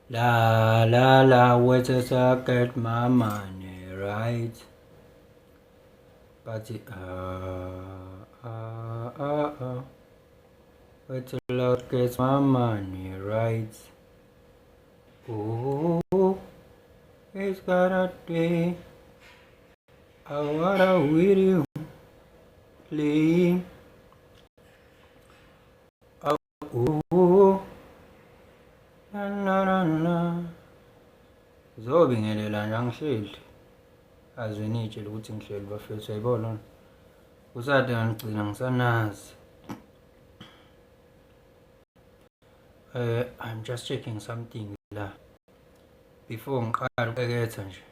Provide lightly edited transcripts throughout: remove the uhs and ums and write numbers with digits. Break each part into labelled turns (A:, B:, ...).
A: La la la, wait a second, my money, right? But wait till I get my money right. Oh, it's gotta be. I wanna with you, please. Oh, na na na na. Zobingelela nje, angihleli. Aze nitshele ukuthi ngihleli, bafethu, uyayibona. Kusade ngigcina ngisanazi. I'm just checking something la before ngiqala ukeketha nje.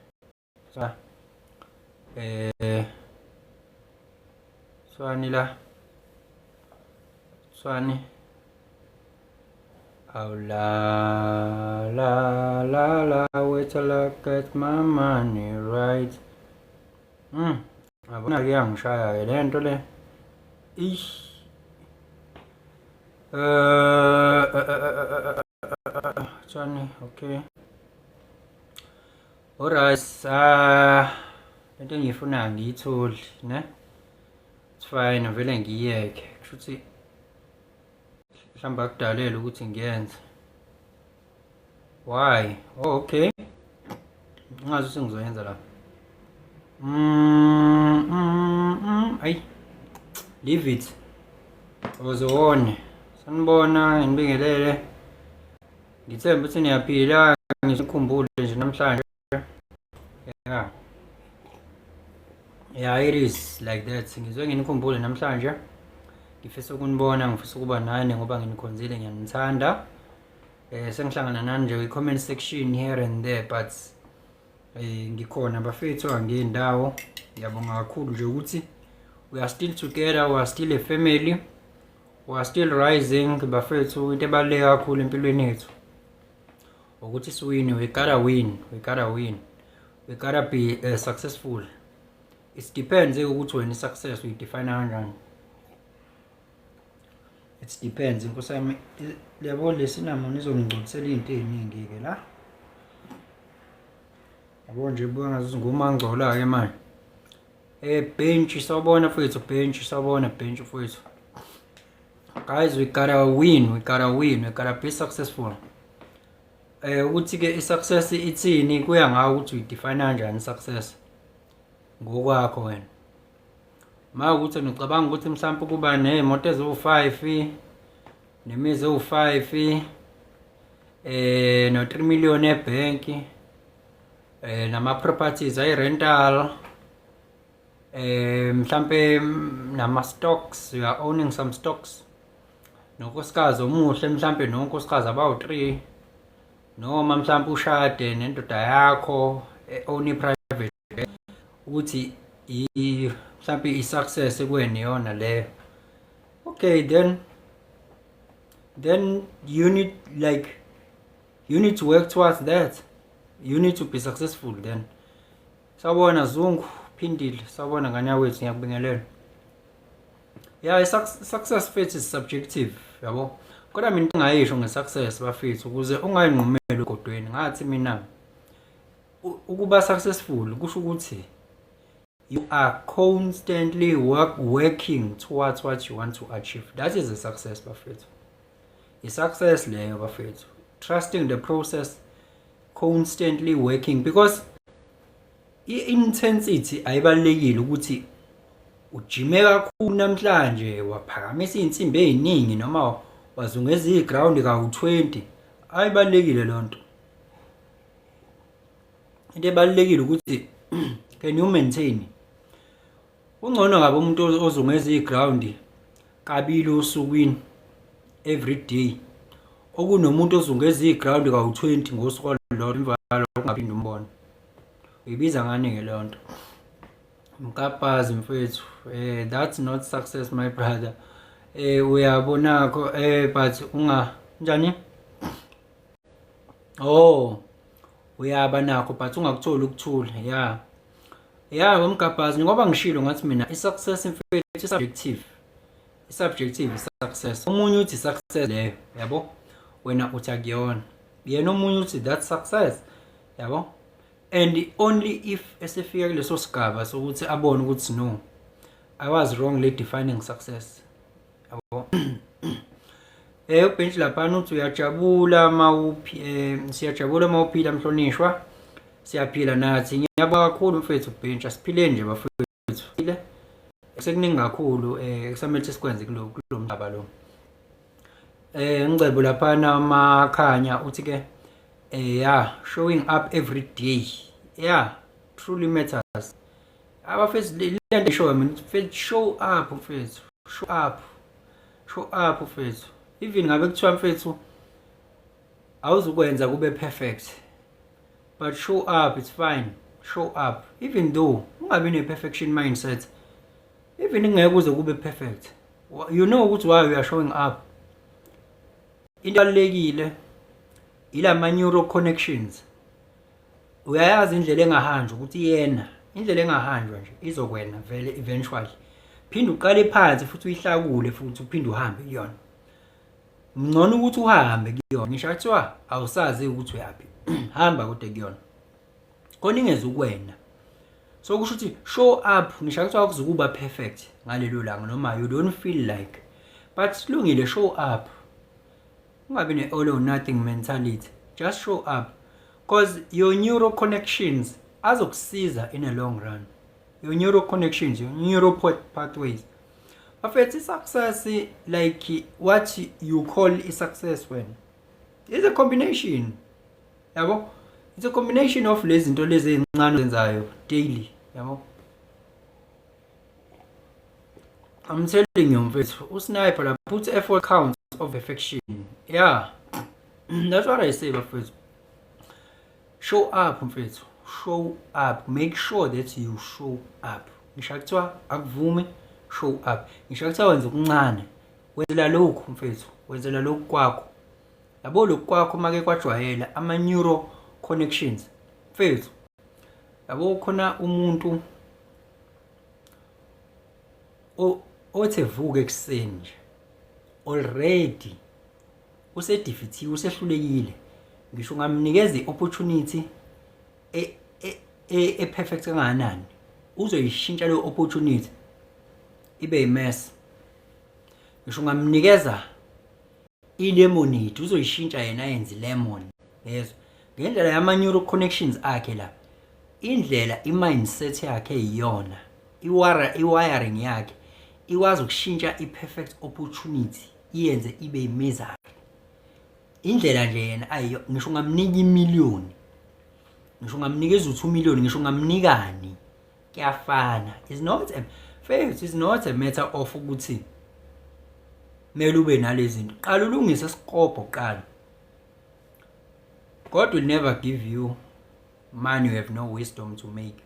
A: Sa swani la. Swani. Oh la la la la, wait till I get my money right. Yabona ke, yangishaya ke lento le. Ish. Tshani, okay. Alright, lento engiyifunayo ngiyitholi, ne? It's fine, vele ngiyeke. Kusho ukuthi mhlawumbe akudalela ukuthi ngiyenze. Why? Oh, okay. Ngazi ukuthi ngizoyenza la. Ay. Leave it. Uzowone. Sanibona, ngibingelele. Ngithemba ukuthi niyaphila, ngisikhumbule nje namhlanje. Yeah. Yeah, it is like that. Ngizwe nginikhumbule namhlanje. Ngifisa ukunibona, ngifisa ukuba nani ngoba nginikhonzile, ngiyanithanda. Sengihlangana nani nje kwi-comment section here and there, but ngikhona bafethu, angendawo. Ngiyabonga kakhulu nje ukuthi we are still together, we are still a family. We are still rising, bafethu. Into ebaluleke kakhulu empilweni yethu ukuthi siwine. We gotta win, we gotta win, we gotta be successful. It depends ukuthi wena i-success uyidefine kanjani. It depends, inkosi yami. Yabo, le cinnamon izongingcolisela iy'nto ey'ningi-ke la, yabo nje, buka ngazuthi ngumangcola-ke manje. Bench, sawubona mfethu. Bench, sawubona bench mfethu. Guys, we gotta win, we gotta win, we gotta be successful. Ukuthi ke i-success ithini, kuya ngawo ukuthi uyidefine kanjani i-success ngokwakho wena. Ma ukuthi ngicabanga ukuthi mhlawumbe kuba ney'moto eziwu-5, nemizi ewu-5, no 3 million ebhenki, nama properties ayi rental, mhlambe nama stocks, you are owning some stocks, nonkosikazi omuhle mhlambe, nonkosikazi abawu3, noma mhlambe ushade nendoda yakho, own private, ukuthi mhlambe i-success kuwena iyona leyo, okay, then you need, like, you need to work towards that. You need to be successful then. Sawubona Zungu Phindile, sawubona ngane yakwethu, ngiyakubingelela. Yeah, success fit is subjective, yabo. Kodwa mina into engayisho nge-success, bafethu, ukuze ungayinqumeli egodweni, ngathi mina ukuba successful kusho ukuthi you are constantly working towards what you want to achieve. That is a success, bafethu. I-success leyo, bafethu. Trusting the process, constantly working, because i-intensity ayibalulekile ukuthi ujime kakhulu namhlanje, waphakamisa iy'nsimbi ey'ningi noma wazungeza igrawundi kawu-20. Ayibalulekile leyo nto. Into ebalulekile ukuthi can you maintain. Kungcono ngabe umuntu ozungeza igrawundi kabili osukwini, every day, okunomuntu ozungeza igrawundi kawu-20 ngosuku olulodwa, emva kwalokho ungaphinde umbone. Uyibiza ngani-ke leyo nto? Mkaphazi mfethu, that's not success, my brother. Uyabonakho but unga njani? Oh, uyaba nakho but ungakutholi ukuthula. Yeah, umgabhazi, ngoba ngishilo ngathi mina i-success, mfethu, i-subjective. I-subjective i-success. Omunye uthi success leyo, yabo? Wena uthi akuyona. Yena omunye uthi that's success, yabo. And only if esefika kuleso sigaba sokuthi abone ukuthi no, I was wrongly defining success, yabo. Ubhenji laphana uthi uyajabula mawuphi, siyajabula mawuphila mhlonishwa, siyaphila nathi. Ngiyabonga kakhulu mfethu ubhenji, asiphileni nje bafethu. Sekuningi kakhulu kusamele sikwenze kulo mhlaba lo. Ngicebo laphana Makhanya uthi ke yeah, showing up every day, yeah, truly matters. Abafethu, le nto ishoyo mina, mfethu, show up mfethu, show up, show up mfethu. Even ngabe kuthiwa mfethu awuzukwenza kube perfect, but show up, it's fine, show up. Even though ungabi ne-perfection mindset, even ngeke kuze kube perfect, you know ukuthi why you are showing up. Into ebalulekile ilama neuro connections. Uyayazi indlela engahanjwa ukuthi yena indlela engahanjwa nje izokwena vele eventually. Phinde uqale phansi futhi uyihlakule futhi uphinde uhambe kuyona. Ngcono ukuthi uhambe kuyona, ngisho kuthiwa awusazi ukuthi uyaphi, hamba kodwa kuyona, khona ingeze ukwena. So kusho ukuthi show up, ngisho kuthiwa akuzukuba perfect ngalelo langa noma you don't feel like, but silungile, show up. Ungabi ne-all or nothing mentality, just show up, because your neuro connections azokusiza in a long run. Your neuro connections, your neuro pathways bafethu. I-success, like what you call i-success wena, is a combination, yabo. It's a combination of lezi zinto lezi ezincane ozenzayo daily, yabo. I'm telling you mfethu, usniper la put effort counts of perfection. Yeah, that's what I say bafethu. Show up mfethu, show up, make sure that you show up. Ngisho kuthiwa akuvumi, show up. Ngisho kuthiwa wenza okuncane, wenzela lokhu mfethu, wenzela lokhu kwakho, yabo. Lokhu kwakho make kwajwayela ama-neuro connections mfethu, yabo. Khona umuntu othi evuka ekuseni nje already usedefeatiwe, usehlulekile. Ngisho ungamnikeza i-opportunity e-perfect kangakanani, uzoyishintsha leyo opportunity ibe imess. Ngisho ungamnikeza ilemonade, uzoyishintsha yena ayenze lemon yezwa, ngendlela yama-neuro connections akhe la, indlela i-mindset yakhe iyona i-wiring yakhe ikwazi ukushintsha i-perfect opportunity iyenze ibe imisery. Indlela nje yena ayiyo, ngisho ungamnika imiliyoni, ngisho ungamnikeza u-2 million, ngisho ungamnikani, kuyafana. Is not a faith, is not a matter of ukuthi kumele ube nalezi zinto. Qala ulungise isikobho kuqala. God will never give you money you have no wisdom to make.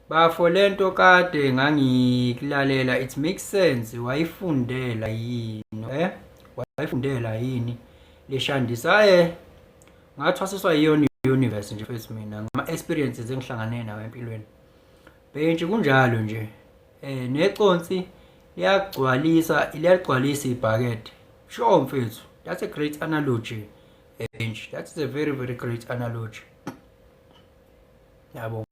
A: Bafo, lento kade ngangikulalela, it makes sense. Wayifundela yini, wayifundela yini leshandisa? Ngathwasiswa yiyona universe nje mfethu mina, ngama experiences engihlangane nawo empilweni. Bhentshi kunjalo nje, neconsi liyagcwalisa, liyagcwalisa ibhakede. Sure mfethu, that's a great analogy bench, that is a very very great analogy, yabo.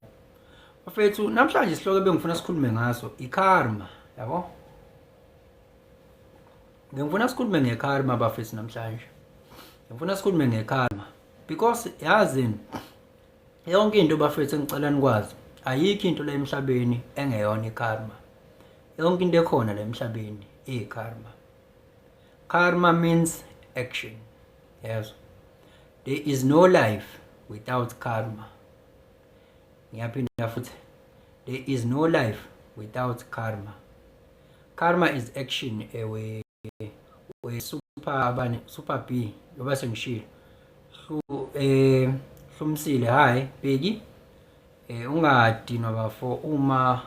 A: Bafethu, namhlanje isihloko ebengifuna sikhulume ngaso ikarma, yabo. Ngifuna sikhulume ngekarma bafethu namhlanje. Ngifuna sikhulume ngekarma because yazini, yonke into bafethu, engicela nikwazi, ayikho into la emhlabeni engeyona ikarma. Yonke into ekhona la emhlabeni iyikarma. Karma means action. Yes, there is no life without karma. Ngiyaphinda futhi, there is no life without karma. Karma is action. Ewe we super abani, super B, ngoba sengishilo. Hlu Hlumsile, hi Bheki. Ungadinwa bafo uma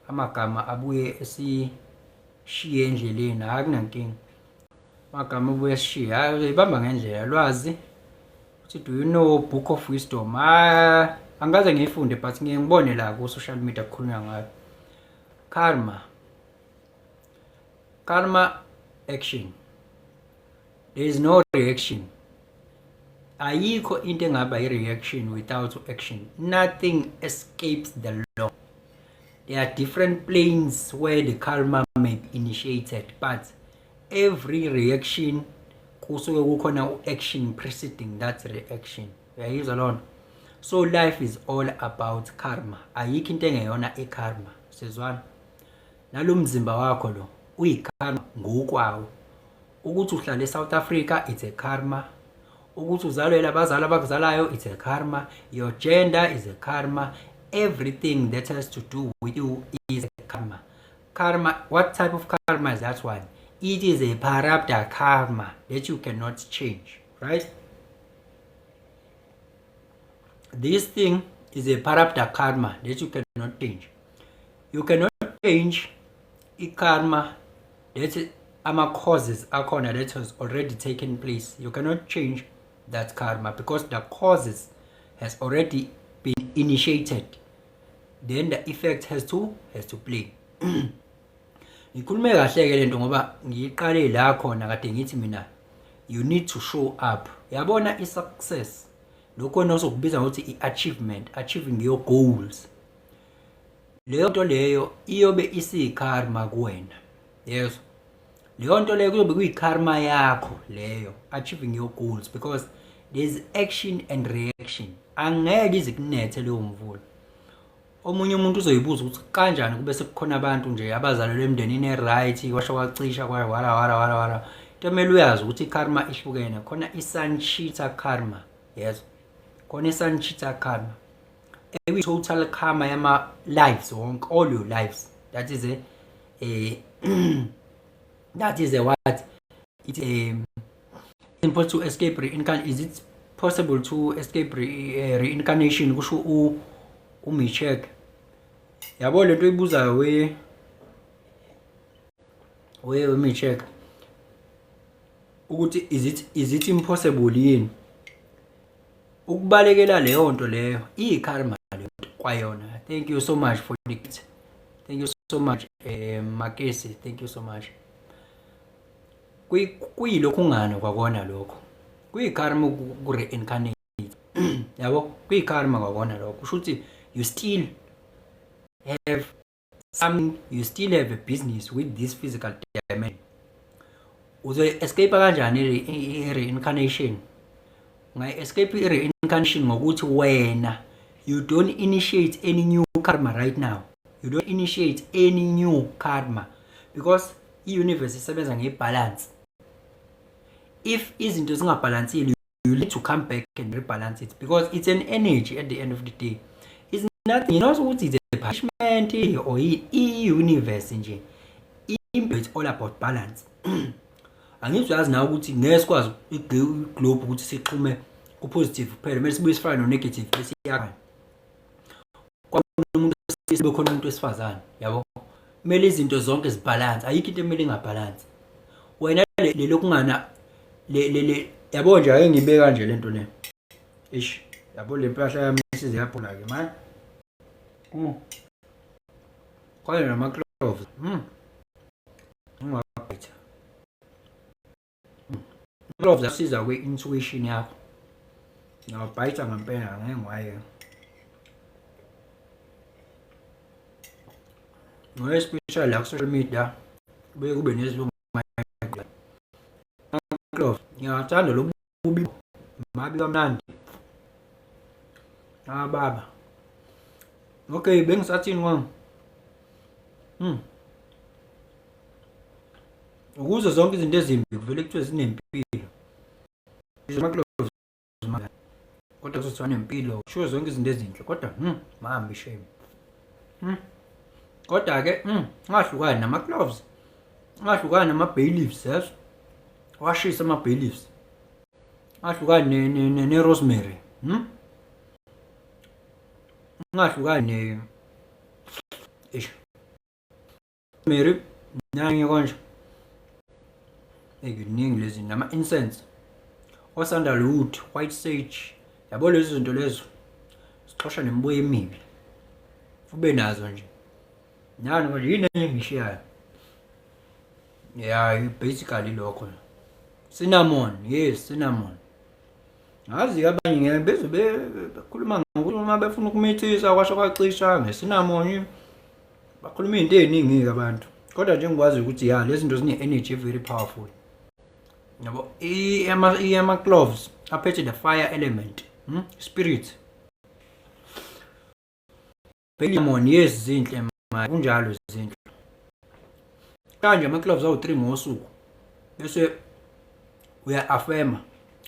A: amagama abuye esishiye endleleni, akunankinga. Amagama abuye esishiye, hayi, ibamba ngendlela. Lwazi uthi, "Do you know Book of Wisdom?" Ah, angikaze ngiyifunde, but ngiye ngibone la ku social media kukhulunywa ngayo. Karma, karma action, there is no reaction. Ayikho into engaba i-reaction without action. Nothing escapes the law. There are different planes where the karma may be initiated, but every reaction kusuke kukhona u-action preceding that reaction. Uyayizwa loo nto? So life is all about karma. Ayikho into engeyona i-karma. Sizwana? Nalo mzimba wakho lo uyi-karma ngokwawo. Ukuthi uhlale eSouth Africa, it's a karma. Ukuthi uzalwe abazali abakuzalayo, it's a karma. Your gender is a karma. Everything that has to do with you is a karma. Karma, what type of karma is that one? It is a prarabdha karma that you cannot change, right? This thing is a prarabdha karma that you cannot change. You cannot change i-karma that ama-causes akhona that has already taken place. You cannot change that karma because the causes has already been initiated. Then the effect has to play. Ngikhulume kahle ke lento ngoba ngiyiqale la khona kade ngithi mina you need to show up. Yabona i-success, lokho nozokubiza ngokuthi i-achievement, achieving your goals, leyo nto leyo iyobe isiyi-karma kuwena. Yes, leyo nto leyo kuyobe kuyi-karma yakho leyo, achieving your goals, because there's action and reaction. Angeke ize kunethe leyo mvula. Omunye umuntu uzoyibuza ukuthi kanjani kube sekukhona abantu nje abazalelwe emndenini e-right, kwasho kwacisha kwa wara wara wara wara. Into emele uyazi ukuthi i-karma ihlukene. Khona i-sanchita karma, yes, khona i-sanchita karma ekuyi-total karma yama-lives wonke, all your lives. That is a what? It's a impossible to escape reincarnation. Is it possible to escape reincarnation? Kusho u uMichek. Yabo lento oyibuzayo we Michek ukuthi is it impossible yini ukubalekela leyo nto leyo, iyi-karma leyo nto kwayona. Thank you so much for the gift. Thank you so much, Makesi, thank you so much. Kuyilokhu ngani kwakona lokho kuyi-karma ku-reincarnate, yabo, kuyi-karma kwakona lokho. Kusho ukuthi you still have some you still have a business with this physical dimension. Uzoyi-escape kanjani i-reincarnation? Ungayi-escape i-reincarnation ngokuthi wena you don't initiate any new karma right now. You don't initiate any new karma because i-universe isebenza nge-balance. If izinto zingabhalansile, you need to come back and rebalance it because it's an energy. At the end of the day, it's nothing, not ukuthi it's a punishment or i-universe nje. Impilo, it's all about balance. Angithi uyazi nawe ukuthi ngeke sikwazi i-globe ukuthi sixhume ku-positive kuphela, kumele sibuye sifane no-negative bese iyakha umuntu, sibe khona umuntu wesifazane, yabo. Kumele izinto zonke zi-balance, ayikho into emele inga-balance. Wena le lokungana le yabo nje, ake ngibe kanje lento le. Ish, yabo le mpahla yami isize yaphula ke manje. Kwaye nama-cloves. Ungabhitha. Cloves asiza kwi-intuition yakho. Ngiyabhayitha ngempela, ngeke ngiwayeke. Ngoba especially la ku-social media kubuye kube nezilungu. Cloves ngiyathanda lo bubi mabi kamnandi. Ah baba. Okay, bengisathini kwami? Ukuze zonke izinto ezimbi kuvele kuthiwe zinempilo. Ama-cloves kodwa kuzothiwa nempilo, kushiwo zonke izinto ezinhle kodwa mambi shame. Kodwa ke ungahlukani nama-cloves. Ungahlukani nama-bay leaves, yes. Washisa ama-bay leaves. Ungahlukani ne-rosemary. Ungahlukani ne eish. Rosemary nanye konje. Ekuningi lezi nama incense. O-sandalwood, white sage. Yabo lezi zinto lezo. Sixosha nemibuyo emibi. Ube nazo nje. Nani manje yini enye engishiyayo? Yeah, basically lokho. Cinnamon, yes, cinnamon. Ngazi-ke abanye ngeke beze bekhuluma ngokuthi uma befuna ukumithisa kwasho kwacisha ngesinamoni, bakhuluma izinto eziningi-ke abantu. Kodwa nje ngikwazi ukuthi ya, lezi zinto zine-energy very powerful. Yabo, ama-cloves aphethe the fire element, Spirit. Lemon, yes, zinhle ma, kunjalo zinhle. Kanje ama-cloves awu-3 ngosuku. Bese uya-affirma,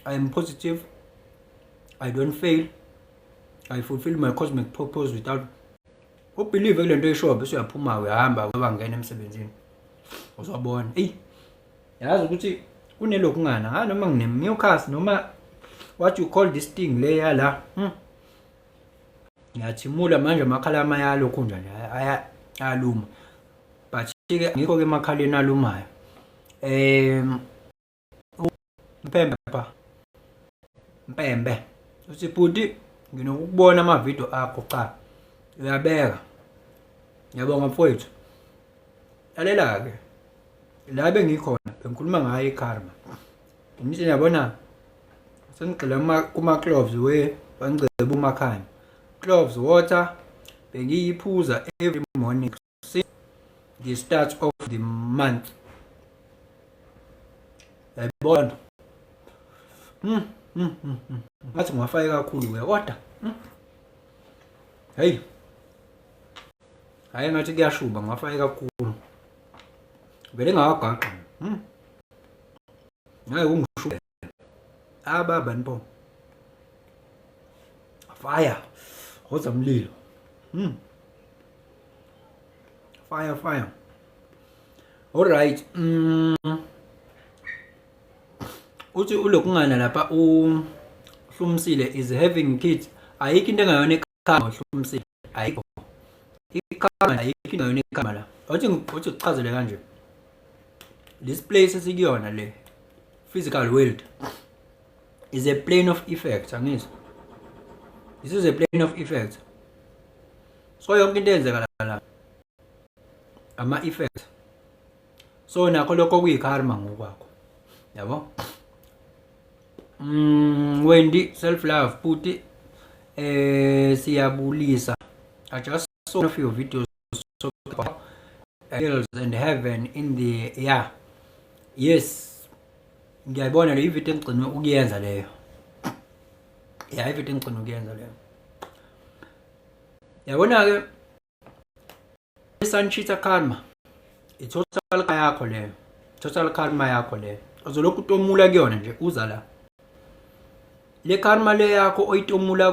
A: I am positive, I don't fail, I fulfill my cosmic purpose without ubelieve kule nto oyishoyo, bese uyaphuma, uyahamba, uyabangena emsebenzini. Uzobona. Eyi, yazi ukuthi kunelokhu ngana, ha, noma ngine-mucus noma what you call this thing le yala. Ngiyathimula manje, amakhala ami ayalokhu nje ayaluma. But ke ngikho ke emakhaleni alumayo. Mpembe pha. Mpembe. Uthi bhuti, nginokubona ama-video akho, cha. Uyabeka. Ngiyabonga mfowethu. Lalela ke. La bengikhona bengikhuluma ngayo ikarma. Ngithi yabona, sengigxila kuma cloves we bangcebe umakhanya. Cloves water bengiyiphuza every morning since the start of the month. Yayibona. Ngathi ngiwafake kakhulu ke kodwa. Hey. Hayi, ngathi kuyashuba, ngiwafake kakhulu. Vele ngawagaxa. Ngeke kungishube. Ababa npo. Fire. Hoza mlilo. Fire, fire. All right. Uthi ulokungana lapha uHlumsile is having kids. Ayikho into engayona ikarma, uHlumsile. Ayikho. Ikarma, ayikho into engayona ikarma la. Uthi kuchazele kanje. This place esikuyona le, physical world, is a plane of effect, angizwa. This is a plane of effect. So yonke into eyenzeka la ama effects. So nakho lokho kuyikarma ngokwakho. Yabo? Wendy self love, bhuti, siyabulisa. I just saw one of your videos talking about angels and heaven in the, yeah. Yes. Ngiyayibona le video engigcine ukuyenza leyo. Yeah, ivideo engigcine ukuyenza leyo. Yabona ke, Sanchita karma. I-total yakho leyo. Total karma yakho leyo. Uzolokhu utomula kuyona nje uza la. Le karma le yakho oyitomula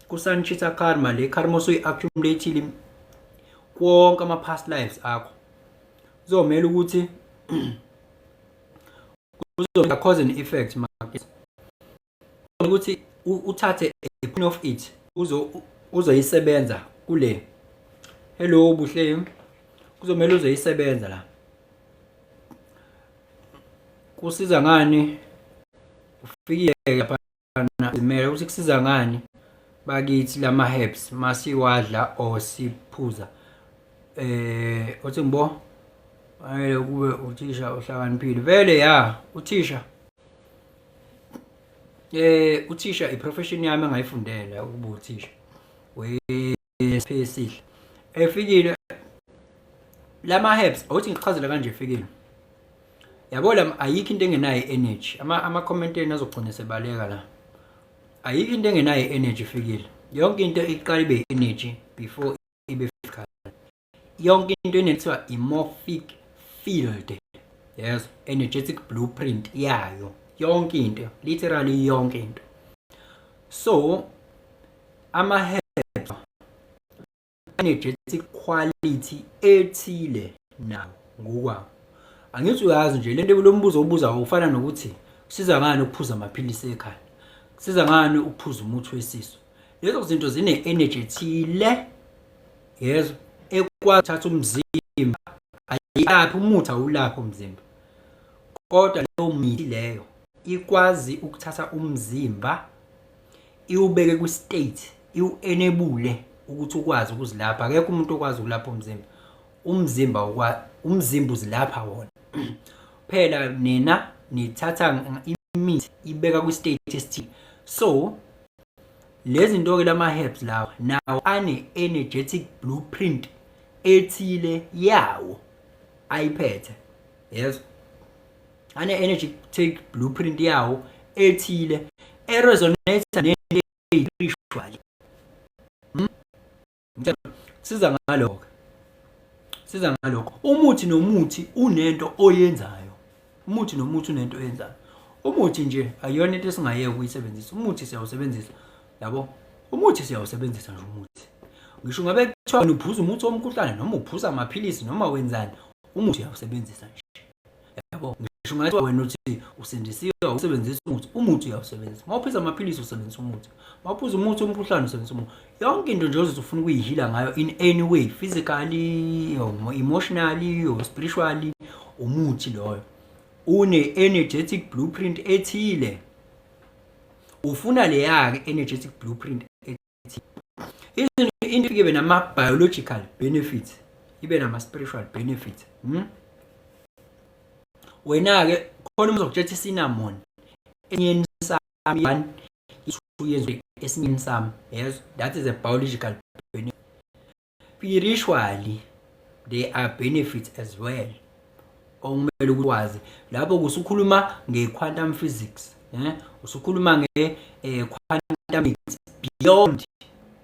A: ku Sanchita karma, le karma osuyi-accumulate konke ama past lives akho. Kuzomela ukuthi kuzoba cause and effect ukuthi uthathe a point of it uzoyisebenza kule. Hello Buhle, kuzomela uzoyisebenza la. Kusiza ngani ufikile lapha zimele ukuthi kusiza ngani bakithi lama herbs masiwadla or siphuza? Uthi ngibo ayele kube uthisha ohlakaniphile vele ya uthisha. Uthisha iprofession yami engayifundela, ukuba uthisha wesihle. Efikile, lama herbs, awuthi ngichazele kanje, efikile, yabo la, ayikho into engenayo energy. Ama comment enu azogcina sebaleka la. Ayikho into engenayo energy, ifikile. Yonke into iqala ibe energy before ibe physical. Yonke into inethiwa i-morphic field, yes, energetic blueprint yayo yonke into, literally yonke into. So ama herbs energetic quality ethile nawo ngokwawo. Angithi uyazi nje lento, lo mbuzo obuza ufana nokuthi kusiza ngani ukuphuza amaphilisi ekhaya, kusiza ngani ukuphuza umuthi wesisu. Lezo zinto zine energy ethile, yezwa, ekwazi ukuthatha umzimba. Ayilaphi umuthi, awulaphi umzimba, kodwa leyo mithi leyo ikwazi ukuthatha umzimba iwubeke kwi-state, iwu-enable ukuthi ukwazi ukuzilapha. Akekho umuntu okwazi ukulapha umzimba. Umzimba uzilapha wona phela. Nina nithatha imithi ibeka kwi-state esithile. So lezi zinto-ke lama-herbs lawa nawo ane-energetic blueprint ethile yawo ayiphethe, yes, ane-energetic blueprint yawo ethile e-resonate nento spiritually. Siza ngalokho, siza ngalokho. Umuthi nomuthi unento oyenzayo, umuthi nomuthi unento oyenzayo. Umuthi nje ayiyona into esingayeka ukuyisebenzisa. Umuthi siyawusebenzisa, yabo, umuthi siyawusebenzisa nje umuthi. Ngisho ngabe kuthiwa uphuza umuthi womkhuhlane noma uphuza amaphilisi noma wenzani, umuthi uyawusebenzisa nje, yabo. Ngisho ngathi wena uthi usindisiwe usebenzisa umuthi, umuthi uyawusebenzisa. Uma uphuza amaphilisi usebenzisa umuthi, uma uphuza umuthi womkhuhlane usebenzisa umuthi. Yonke into nje ozothi ufuna ukuyihila ngayo in any way, physically or emotionally or spiritually, umuthi loyo une-energetic blueprint ethile. Ufuna leya-ke energetic blueprint ethile. Izinto into ibe nama-biological benefits, ibe nama-spiritual benefits. Wena-ke khona umuntu ozokutshela i-cinnamon esinyeni sami, yenziwe esinyeni sami, yes, that is a biological benefit. Spiritually there are benefits as well okumele ukwazi. Lapho usukhuluma nge-quantum physics, usukhuluma nge-quantum beyond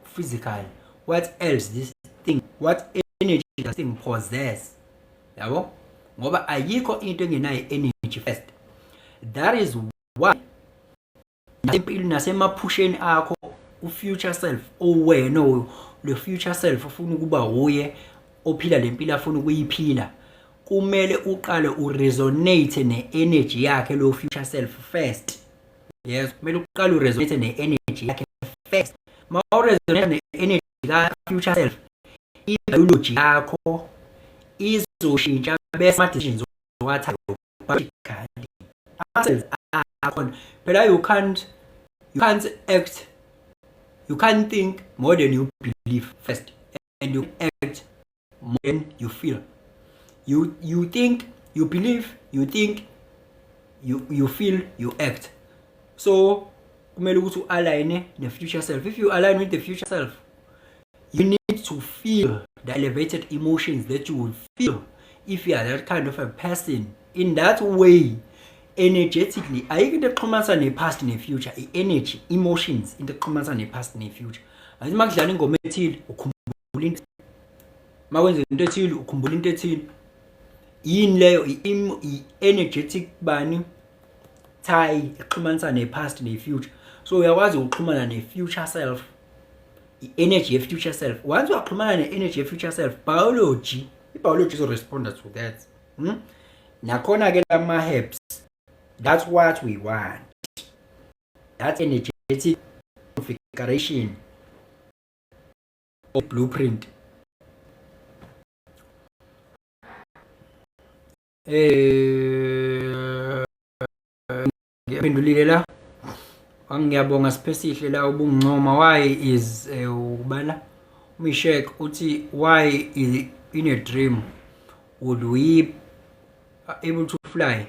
A: physical. What else this thing, what energy does thing possess, yabo? Ngoba ayikho into engenayo energy first. That is why nasempilo nasemaphusheni akho u-future self owena, le future self ufuna ukuba uye ophila lempilo afuna ukuyiphila, kumele uqale uresonate ne-energy yakhe lo future self first. Yes, kumele uqale uresonate ne-energy yakhe first. Ma uresonate ne-energy ka-future self, i-biology yakho izoshintsha bese ama-decisions owathathayo biologically ama-cells akhona phela. You can't act, you can't think more than you believe first, and you act more than you feel. You think, you believe, you think, you feel, you act. So kumele ukuthi u-align ne-future self. If you align with the future self, you need to feel the elevated emotions that you will feel if you are that kind of a person in that way energetically. Ayikho into exhumanisa ne-past ne-future, i-energy, emotions, into exhumanisa ne-past ne-future. Ayithi uma kudlala ingoma ethile ukhumbula into, uma kwenza into ethile ukhumbula into ethile. Yini leyo? I-energetic bani tie exhumanisa ne-past ne-future. So uyakwazi ukuxhumana ne-future self, i-energy ye-future self. Once uyaxhumana ne-energy ye-future self, biology, i-biology izoresponda to that. Nakhona-ke lama-herbs, that's what we want, that energetic configuration of blueprint. Ngiyaphendulile la. Ngiyabonga Siphesihle la ubungincoma. Why is ubala uMishek uthi why is in a dream would we able to fly,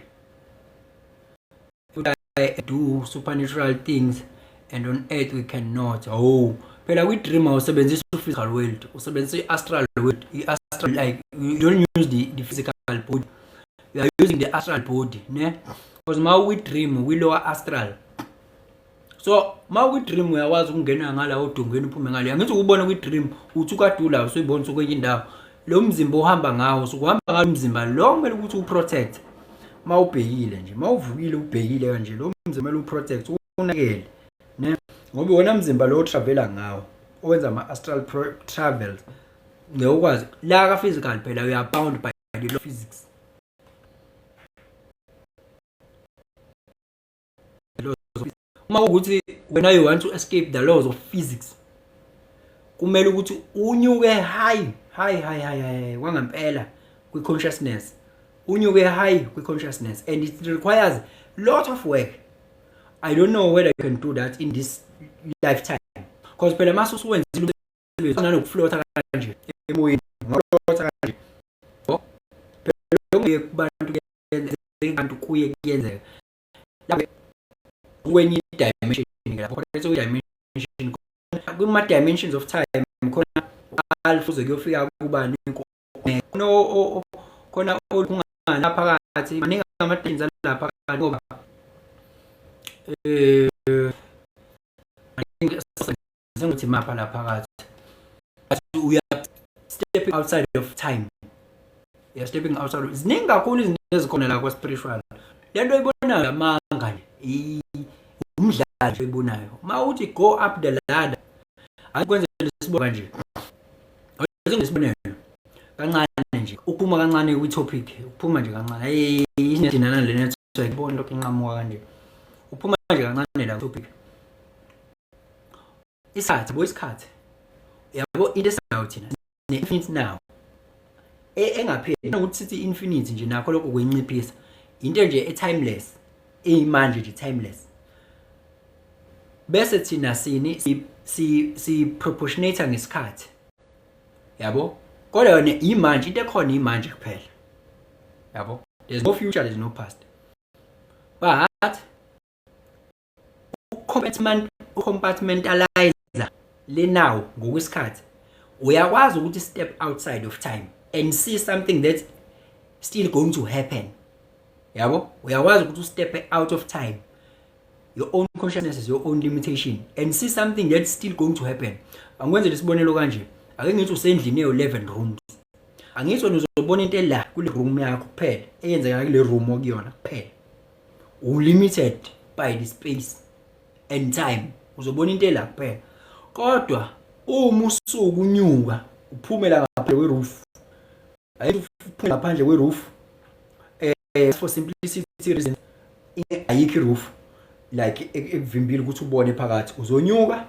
A: do supernatural things, and on earth we cannot? Oh, phela kwi-dream awusebenzisi u-physical world, usebenzisa i-astral world, i-astral, like you don't use the physical body, you are using the astral body, ne? Because ma ukwi-dream kwi-lower astral. So ma ukwi-dream uyakwazi ukungena ngala odongeni uphume ngale. Angithi ukubona kwi-dream uthi ukadula usuyibona usukwenye indawo. Lo mzimba ohamba ngawo, usukuhamba ngalo mzimba lo kumele ukuthi uprotect. Ma ubhekile nje, ma uvukile ubhekile kanje, lo mzimba kumele uprotect, unakele, ne? Ngoba iwona mzimba lo otravela ngawo, owenza ama-astral travels. Ngeke ukwazi la ka-physical, phela you are bound by the law of physics. Uma kuwukuthi wena you want to escape the laws of physics, kumele ukuthi unyuke high, high, high, high, high kwangempela kwi-consciousness, unyuke high kwi-consciousness, and it requires lot of work. I don't know whether you can do that in this lifetime, because phela mase usuwenzile umsebenzi nanokuflota kanje emoyeni, ungaflota kanje phela kubantu, kuye kuyenzeka. Kwenye dimension lapho, kwi-dimension, kuma-dimensions of time, khona alpha uze kuyofika kubani, khona khona olungana phakathi. Maningi ama-dimensions alapha phakathi, ngoba sengithi mapha la phakathi, but we are stepping outside of time, we are stepping outside. Ziningi kakhulu izinto ezikhona la kwa-spiritual. Le nto oyibonayo amanga nje, umdlalo nje oyibonayo. Uma uthi go up the ladder, ayikwenzele isibonelo kanje, isibonelo kancane nje, uphuma kancane kwi-topic, uphuma nje kancane. Hey, inedinana le network, ibona lokhu inqamuka kanje. Uphuma nje kancane la topic. Isikhathi, yabo, isikhathi, yabo, into esinayo thina ne-infinite now engapheli. Ukuthi sithi infinite nje, nakho lokho kuyinciphisa into nje e-timeless, eyimanje nje, timeless. Bese thina sini si proportionate ngesikhathi, yabo, kodwa yona imanje, into ekhona imanje kuphela, yabo. There's no future, there's no past, but ucompartmentalize le now ngokwesikhathi, uyakwazi ukuthi step outside of time and see something that's still going to happen, yabo. Uyakwazi ukuthi ustep out of time, your own consciousness is your own limitation, and see something that's still going to happen. Angikwenzele isibonelo kanje. Ake ngithi usendlini eyo-11 rooms. Angithi wena uzobona into ela kule room yakho kuphela, eyenzeka kule room okuyona kuphela. U-limited by the space and time, uzobona into ela kuphela. Kodwa uma usuku unyuka, uphumela ngaphandle kwe-roof, ayithi uphume ngaphandle kwe-roof, for simplicity reason, ayikho i-roof like ekuvimbile ukuthi ubone phakathi. Uzonyuka,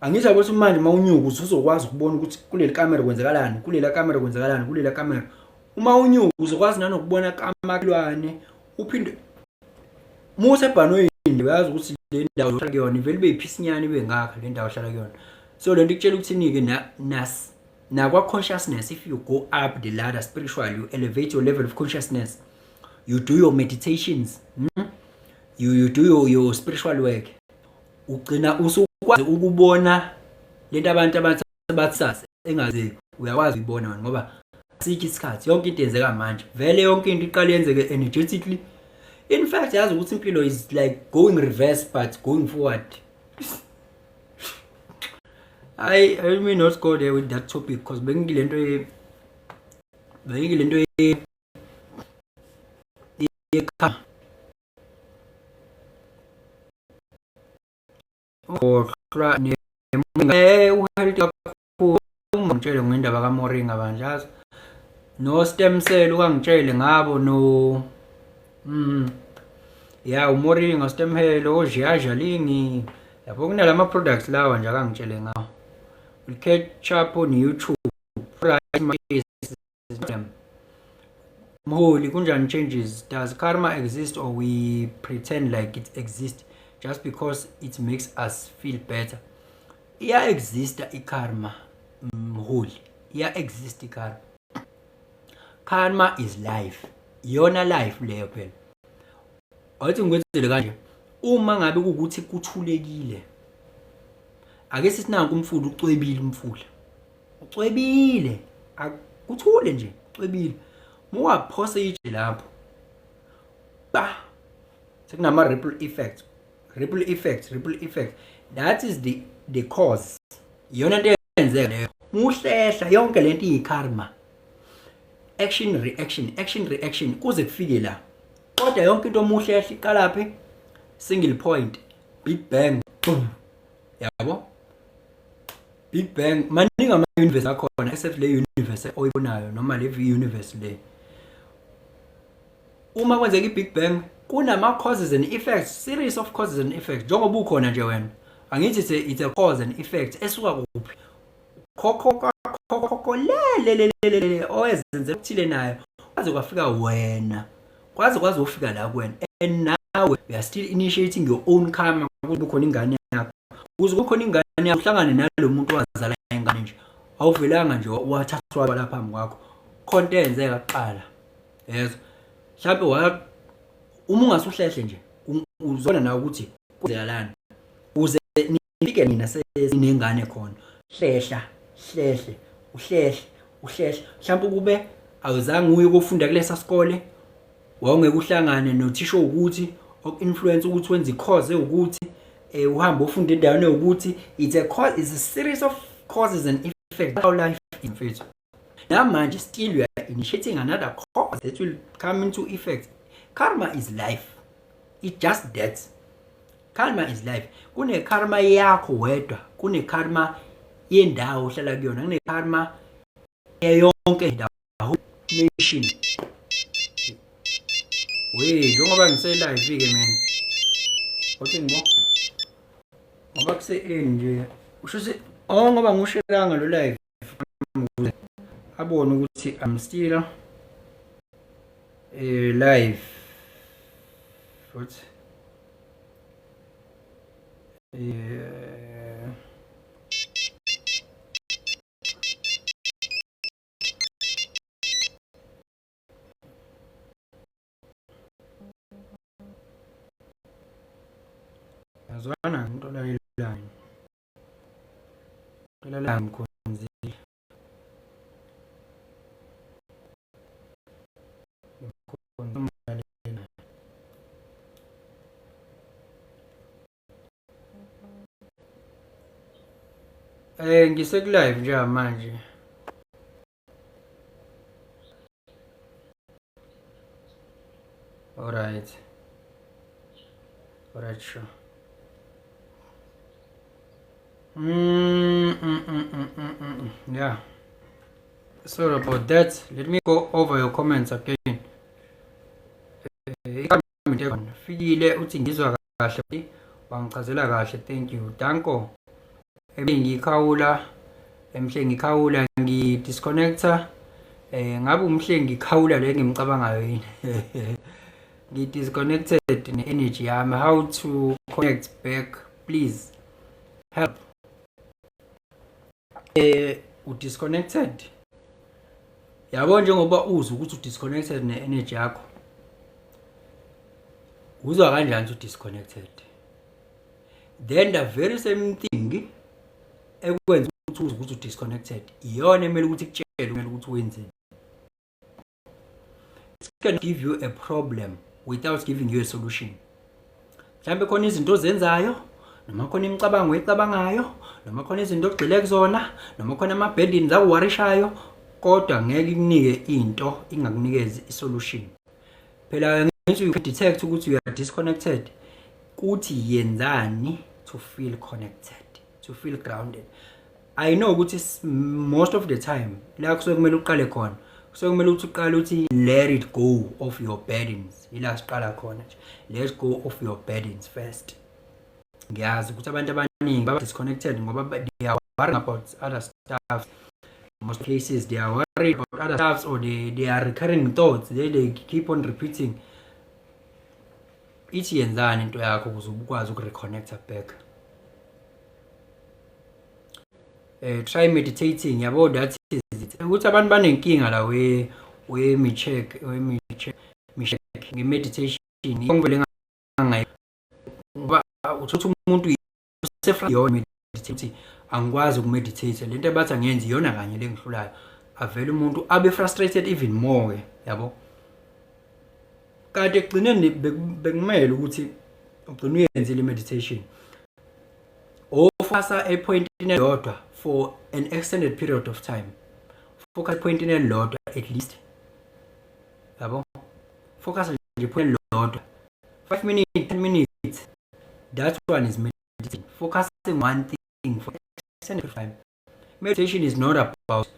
A: angithi ukuthi manje uma unyuka usuzokwazi ukubona ukuthi kuleli kamera kwenzakalani, kulela kamera kwenzakalani, kulela kamera. Uma unyuka uzokwazi nanokubona kamakhelwane. Uphinde uma usebhanoyini, uyazi ukuthi le ndawo ohlala kuyona ivele ibe yiphisinyana, ibe ngakha le ndawo ohlala kuyona. So lento ikutshela ukuthini-ke nas nakwa-consciousness? If you go up the ladder spiritually, you elevate your level of consciousness, you do your meditations, You do your spiritual work, ugcina usukwazi ukubona lento abantu abathi bathi engazeki. Uyakwazi ukuyibona wena ngoba asikho isikhathi, yonke into yenzeka manje. Vele yonke into iqale yenzeke energetically. In fact, yazi ukuthi impilo is like going reverse but going forward. I may not go there with that topic because bengilento ye khohlwa ne u-healthy kakhulu. Ungitshele ngendaba kaMoringa bandla, yazi, no stem cell, ukangitshele ngabo no ya uMoringa, stem cell, ojiajalingi, yabo, kunalama products lawa nje akangitshele ngawo. We'll catch up on YouTube, right? Mholi, kunjani? Changes, does karma exist or we pretend like it exists just because it makes us feel better? Iya exista ikarma, mholi, iya exist ikarma. Karma is life, iyona life leyo phela. Awuthi ngikwenzele kanje: uma ngabe kuwukuthi kuthulekile, ake sithi nanku umfula ucwebile, umfula ucwebile, akuthule nje, ucwebile, muwaphosa itshe lapho, ba sekunama ripple effect, ripple effect, ripple effect. That is the cause, iyona into eyenzeka leyo. Muhlehla, yonke lento iyikarma, action, reaction, action, reaction, kuze kufike la. Kodwa yonke into omuhlehla iqalaphi? Single point, big bang, boom, yabo, big bang. Maningi ama-universe akhona except le universe oyibonayo noma le universe le. Uma kwenzeka i-big bang, kunama-causes and effects, series of causes and effects. Njengoba ukhona nje wena, angithi it's a cause and effect esuka kuphi? Khokho khokho le le le le le owezenze ukuthile nayo, kwaze kwafika wena, kwaze kwaze ufika la kuwena. And nawe you are still initiating your own karma. Kube khona ingane yakho, ukuze kube khona ingane yakho, uhlangane nalo muntu wazala ingane nje, awuvelanga nje wathathwa lapha phambi kwakho. Khona into eyenzeka kuqala, yezwa? Mhlawumbe wa uma ungasuhlehle nje, uzona nawe ukuthi Kwenzekalani uze nifike nina sesinengane khona? Hlehla, hlehle, uhlehle, uhlehle. Mhlawumbe kube awuzange uye kofunda kulesa sikole, wawungeke uhlangane nothisha owukuthi oku-influence ukuthi wenze i-course ewukuthi, uhambe ufunde endaweni ewukuthi. It's a cause, it's a series of causes and effects. How life is, mfethu. Namanje still you are initiating another cause that will come into effect. Karma is life. It's just that. Karma is life. Kune karma yakho wedwa, kune karma yendawo ohlala kuyona, kune karma yonke indawo, nation. We, njengoba ngise live ke mina. Othi ngibo. Ngoba kuse nje. Usho ukuthi oh, ngoba ngusheranga lo live. Abone ukuthi I'm still live. Futhi yazwana into lalelayo lalela ngikhonzile ngikhonzile. Ngise live njengamanje. Alright. Alright, sure. Yeah. Sorry about that. Let me go over your comments again. Fikile uthi ngizwa kahle, wangichazela kahle, thank you. Danko. Ngikhawula emhle, ngikhawula ngi-disconnecta, ngabe umhle ngikhawula le ngimcabangayo yini? Ngi-disconnected ne-energy yami, how to connect back, please help. U-disconnected, yabo, njengoba uzwa ukuthi u-disconnected ne-energy yakho, uzwa kanjani ukuthi u-disconnected? Then the very same thing ekwenza ukuthi uzwe ukuthi u-disconnected iyona emele ukuthi ikutshele kumele ukuthi wenzeni. It can give you a problem without giving you a solution. Mhlawumbe khona izinto ozenzayo, noma khona imicabango oyicabangayo, noma khona izinto ogxile kuzona, noma khona ama-burdens akuworryshayo, kodwa ngeke ikunike into ingakunikezi i-solution. Phela ngithi you can detect ukuthi you are disconnected, kuthi yenzani to feel connected, to feel grounded. I know ukuthi most of the time la kusuke kumele uqale khona, kusuke kumele ukuthi uqale uthi let it go of your burdens. Ila siqala khona nje, let go of your burdens first. Ngiyazi ukuthi abantu abaningi baba disconnected ngoba they are worrying about other stuff. Most cases they are worried about other stuff, or they are recurring thoughts, they keep on repeating. Ithi yenzani into yakho ukuze ukwazi ukureconnecta back. Try meditating, yabo, that is it. Ukuthi abantu banenkinga la we me check, we me check, me check nge-meditation, ngivele ngangayi ngoba uthatha umuntu yona meditate, angikwazi ukumeditate, lento abathi angiyenzi iyona kanye le ngihlulayo. Avele umuntu abe frustrated even more ke, yabo, kanti ekugcineni bekumele ukuthi ugcine uyenzile i-meditation. Ofocusa epointini elilodwa for an extended period of time. Focus epointini elilodwa at least, yabo, focus nje epointini elilodwa 5 minutes, 10 minutes. That one is meditating, focusing one thing for extended time. Meditation is not about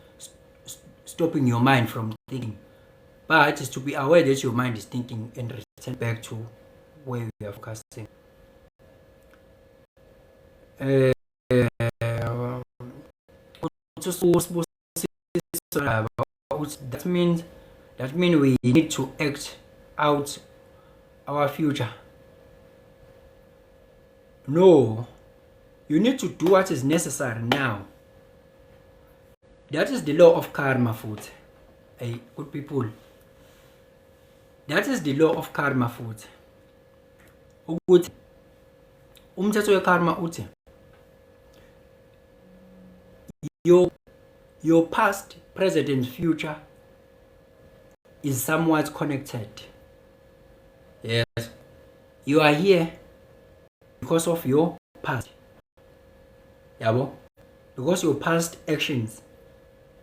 A: stopping your mind from thinking, but is to be aware that your mind is thinking and return back to where you are focusing. That means we need to act out our future. No, you need to do what is necessary now. That is the law of karma futhi. Hey, good people, that is the law of karma futhi, ukuthi Umthetho we-karma uthi your past, present and future is somewhat connected. Yes, you are here because of your past, yabo, because your past actions,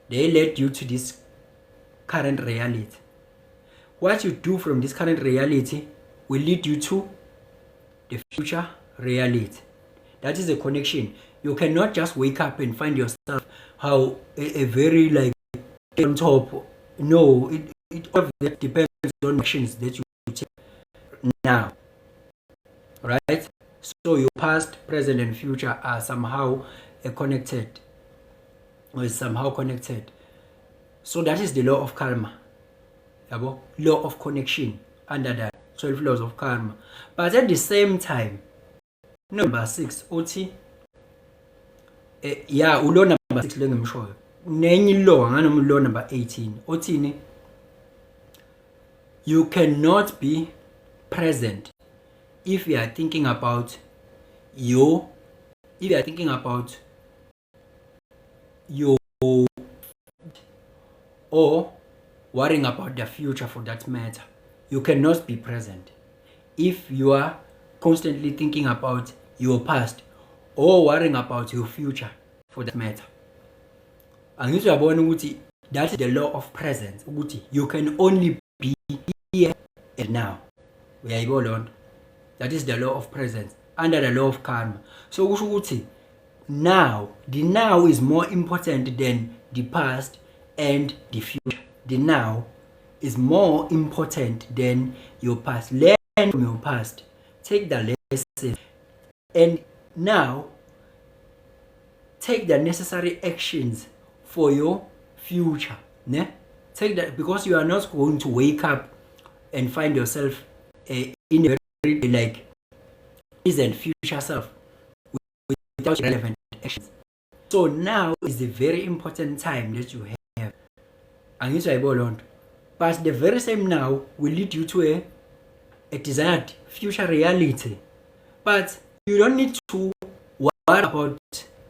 A: they led you to this current reality. What you do from this current reality will lead you to the future reality. That is a connection. You cannot just wake up and find yourself how a very like on top. No, it all of that depends on actions that you take now, right? So your past, present and future are somehow connected or is somehow connected. So that is the law of karma, yabo, law of connection under the 12 laws of karma. But at the same time, number 6 uthi ya ulo number 6 lengimshoyo, nenye law nganoma law number 18 othini? You cannot be present if you are thinking about your or worrying about the future for that matter. You cannot be present if you are constantly thinking about your past or worrying about your future for that matter. Angithi uyabona ukuthi that is the law of presence, ukuthi you can only be here and now. Uyayibona lonto? That is the law of presence under the law of karma. So kusho ukuthi now, the now is more important than the past and the future. The now is more important than your past. Learn from your past, take the lesson, and now take the necessary actions for your future, ne? Take that, because you are not going to wake up and find yourself in a very like present future self without relevant actions. So now is the very important time that you have. Angithi uyayibona lonto? But the very same now will lead you to a desired future reality. But you don't need to worry about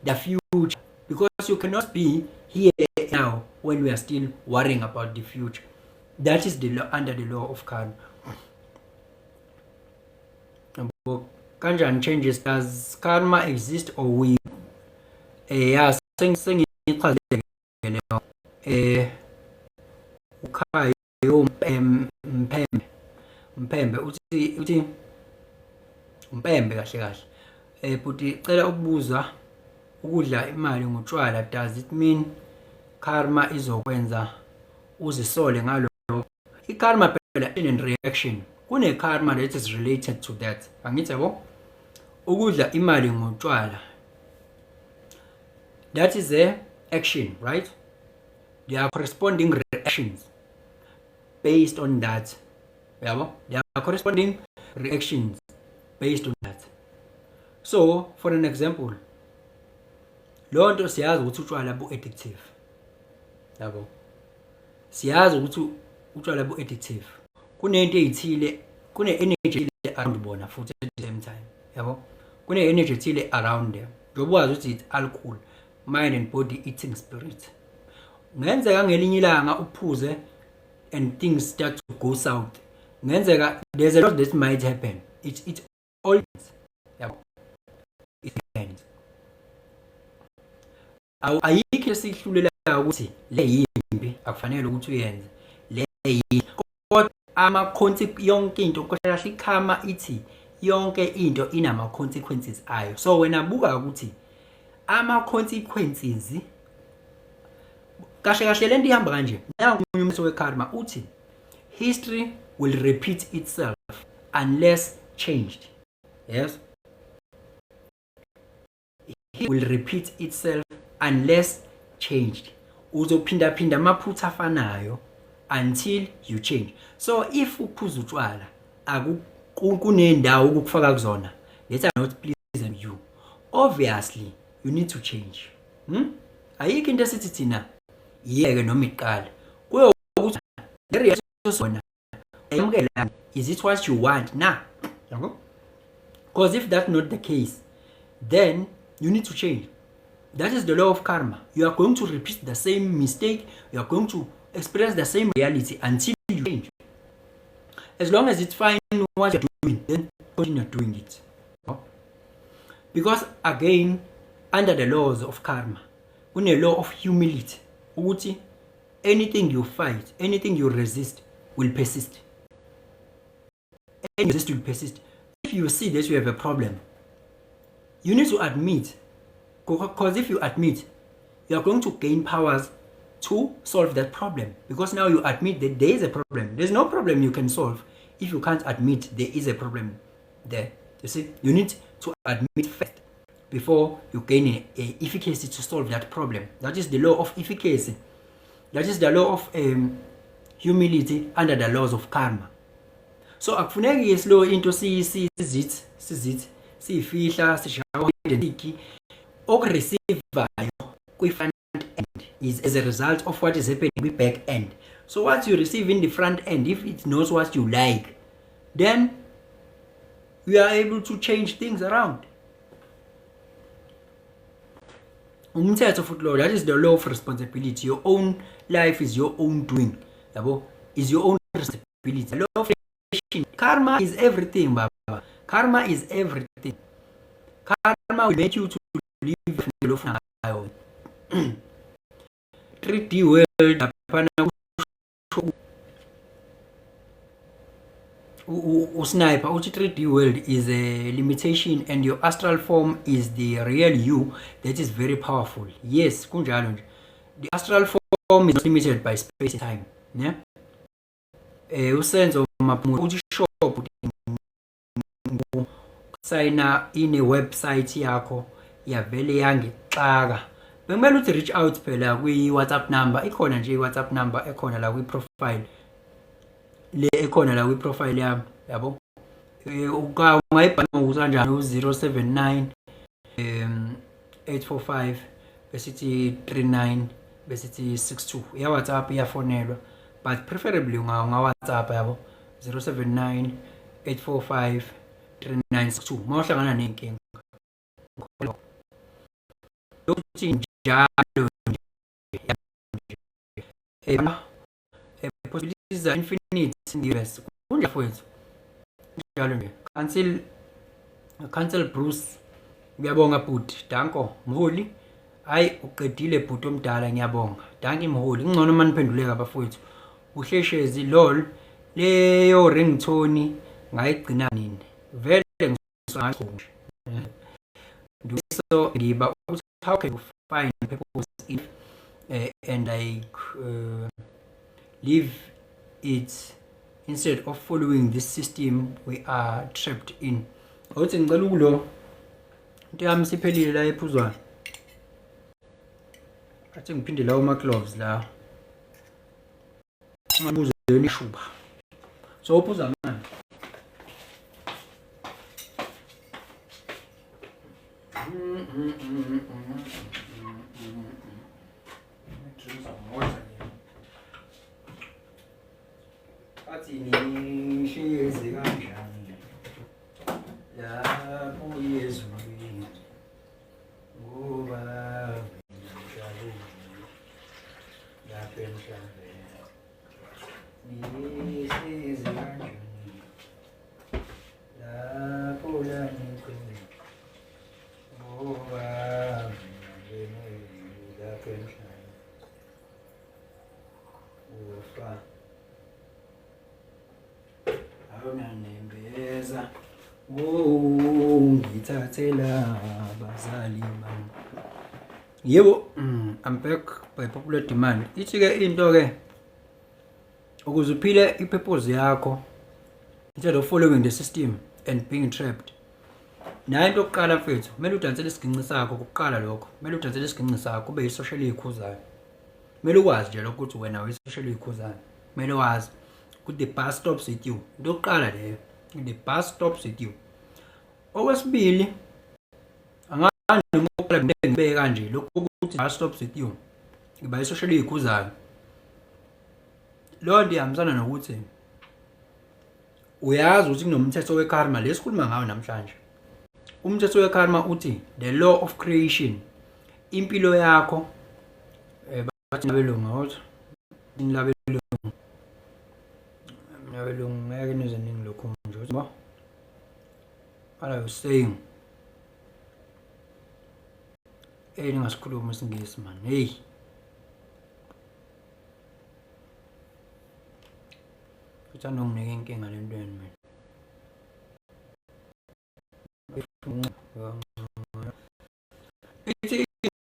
A: the future, because you cannot be here now when we are still worrying about the future. That is the law under the law of karma. Yabo, kanjani changes? Does karma exist or we ya, sengichazile leyo. Ukhayo Mpembe, Mpembe uthi Mpembe kahle kahle. Bhuti, cela ukubuza, ukudla imali ngotshwala, does it mean karma izokwenza uzisole ngalokho? I-karma phela, action and reaction. Kune karma that is related to that, angithi yabo? Ukudla imali ngotshwala, that is a action, right? There are corresponding reactions based on that, yabo. There are corresponding reactions based on that. So for an example, leyo nto, siyazi ukuthi utshwala bu-addictive, yabo. Siyazi ukuthi utshwala bu-addictive, kunento ey'thile, kune-energy around bona futhi at the same time, yabo. Kune-energy ethile around them, njengoba wazi ukuthi it's alcohol, mind and body eating spirit. Kungenzeka ngelinye ilanga uphuze and things start to go south. Kungenzeka, there's a lot that might happen. It all, yabo, it depends. Ayikho esihlulelayo ukuthi le yimbi, akufanele ukuthi uyenze le yini, kodwa ama yonke into kahle kahle, i-karma ithi yonke into inama consequences ayo. So wena buka ukuthi ama consequences kahle kahle lento ihamba kanje. Nangu omunye umthetho we-karma uthi history will repeat itself unless changed. Yes, it will repeat itself unless changed. Uzophinda phinda amaphutha afanayo until you change. So if uphuza utshwala, kunendawo ukufaka kuzona that are not pleasing you, obviously you need to change. Ayikho into esithi thina yeke noma iqala kuyo ukuthi le reality sona yamukela. Is it what you want na? Yabo. Because if that's not the case, then you need to change. That is the law of karma. You are going to repeat the same mistake. You are going to experience the same reality until you change. As long as it's fine what you're doing, then continue doing it. Because again, under the laws of karma, kune law of humility ukuthi anything you fight, anything you resist will persist. Anything you resist will persist. If you see that you have a problem, you need to admit, because if you admit, you are going to gain powers to solve that problem, because now you admit that there is a problem. There's no problem you can solve if you can't admit there is a problem there. You see, you need to admit first before you gain a efficacy to solve that problem. That is the law of efficacy. That is the law of humility under the laws of karma. So akufuneki slow into sizithi sizithi siyifihla sishawa identity okureceivayo kwi-front end is as a result of what is happening kwi-back end. So what you receive in the front end, if it knows what you like, then you are able to change things around. Umthetho futhi lo, that is the law of responsibility. Your own life is your own doing, yabo, is your own responsibility. Law of karma is everything, baba. Karma is everything. Karma will make you to live lofuna ngayo. 3D world laphana kusho usniper uthi 3D world is a limitation and your astral form is the real you that is very powerful. Yes, kunjalo nje. The astral form is not limited by space and time, ne? Usenzo Maphumulo uthi shop sayina ine website yakho yavele yangixaka. Bekumele uthi reach out phela kwi WhatsApp number, ikhona nje i WhatsApp number ekhona la kwi profile, le ekhona la kwi profile yami, yabo. Ungayibhala ngokuthi kanjani u-079 845 besithi 39 besithi 62. Iya WhatsApp, iyafonelwa, but preferably unga WhatsApp, yabo, 079 845 3962 mawuhlangana nenkinga. Lokuthi njalo nje possibilities are infinite in the universe. Kunjalo mfowethu, njalo nje. Cancel cancel Bruce, ngiyabonga bhuti. Danko mholi, hayi uqedile bhuti omdala, ngiyabonga. Danki mholi, kungcono uma niphenduleka bafowethu. Uhleshezi lol, leyo ringtone ngayigcina nini vele? Ngisho so ngiba ukuthi how can you find purpose if and like live it instead of following this system we are trapped in. Awuthi ngicela ukulo into yami siphelile la ephuzwayo, athi ngiphinde lawo ma-gloves la ungabuze yona ishuba. So uphuza amanzi. Drink some water. Athi nihlezi kanjani lapho ezulwini, ngoba mina emhlabeni, lapha emhlabeni nihlezi kanjani lapho la nikhona, ngoba mina nje lapha emhlabeni ufa awunanembeza. Oh, ngithathela abazali bami. Yebo, I'm back by popular demand. Ithi-ke into-ke, ukuze uphile i-purpose yakho instead of following the system and being trapped, nayo into yokuqala mfethu, kumele udansele isiginci sakho kuqala. Lokho kumele udansele isiginci sakho, kube yisosha eliyikhuzayo. Kumele ukwazi nje lokho ukuthi wena uyisosha eliyikhuzayo. Kumele wazi ukuthi the bus stops with you. Into yokuqala leyo, the bus stops with you. Okwesibili, angazi noma okokuqala ngibeke kanje lokhu ukuthi bus stops with you, ngiba isosha eliyikhuzayo. Leyo nto ihambisana nokuthi uyazi ukuthi kunomthetho wekarma lesikhuluma ngayo namhlanje. Umthetho we-karma uthi the law of creation, impilo yakho, bathi nabelungu, awuthi nabelungu, nabelungu ngeke nize ningilokhu nje, uthi bo, what are you saying? Hey, ningasikhulumi isiNgisi man, hey. Uthanda unginike inkinga le nto yenu mina. Ithi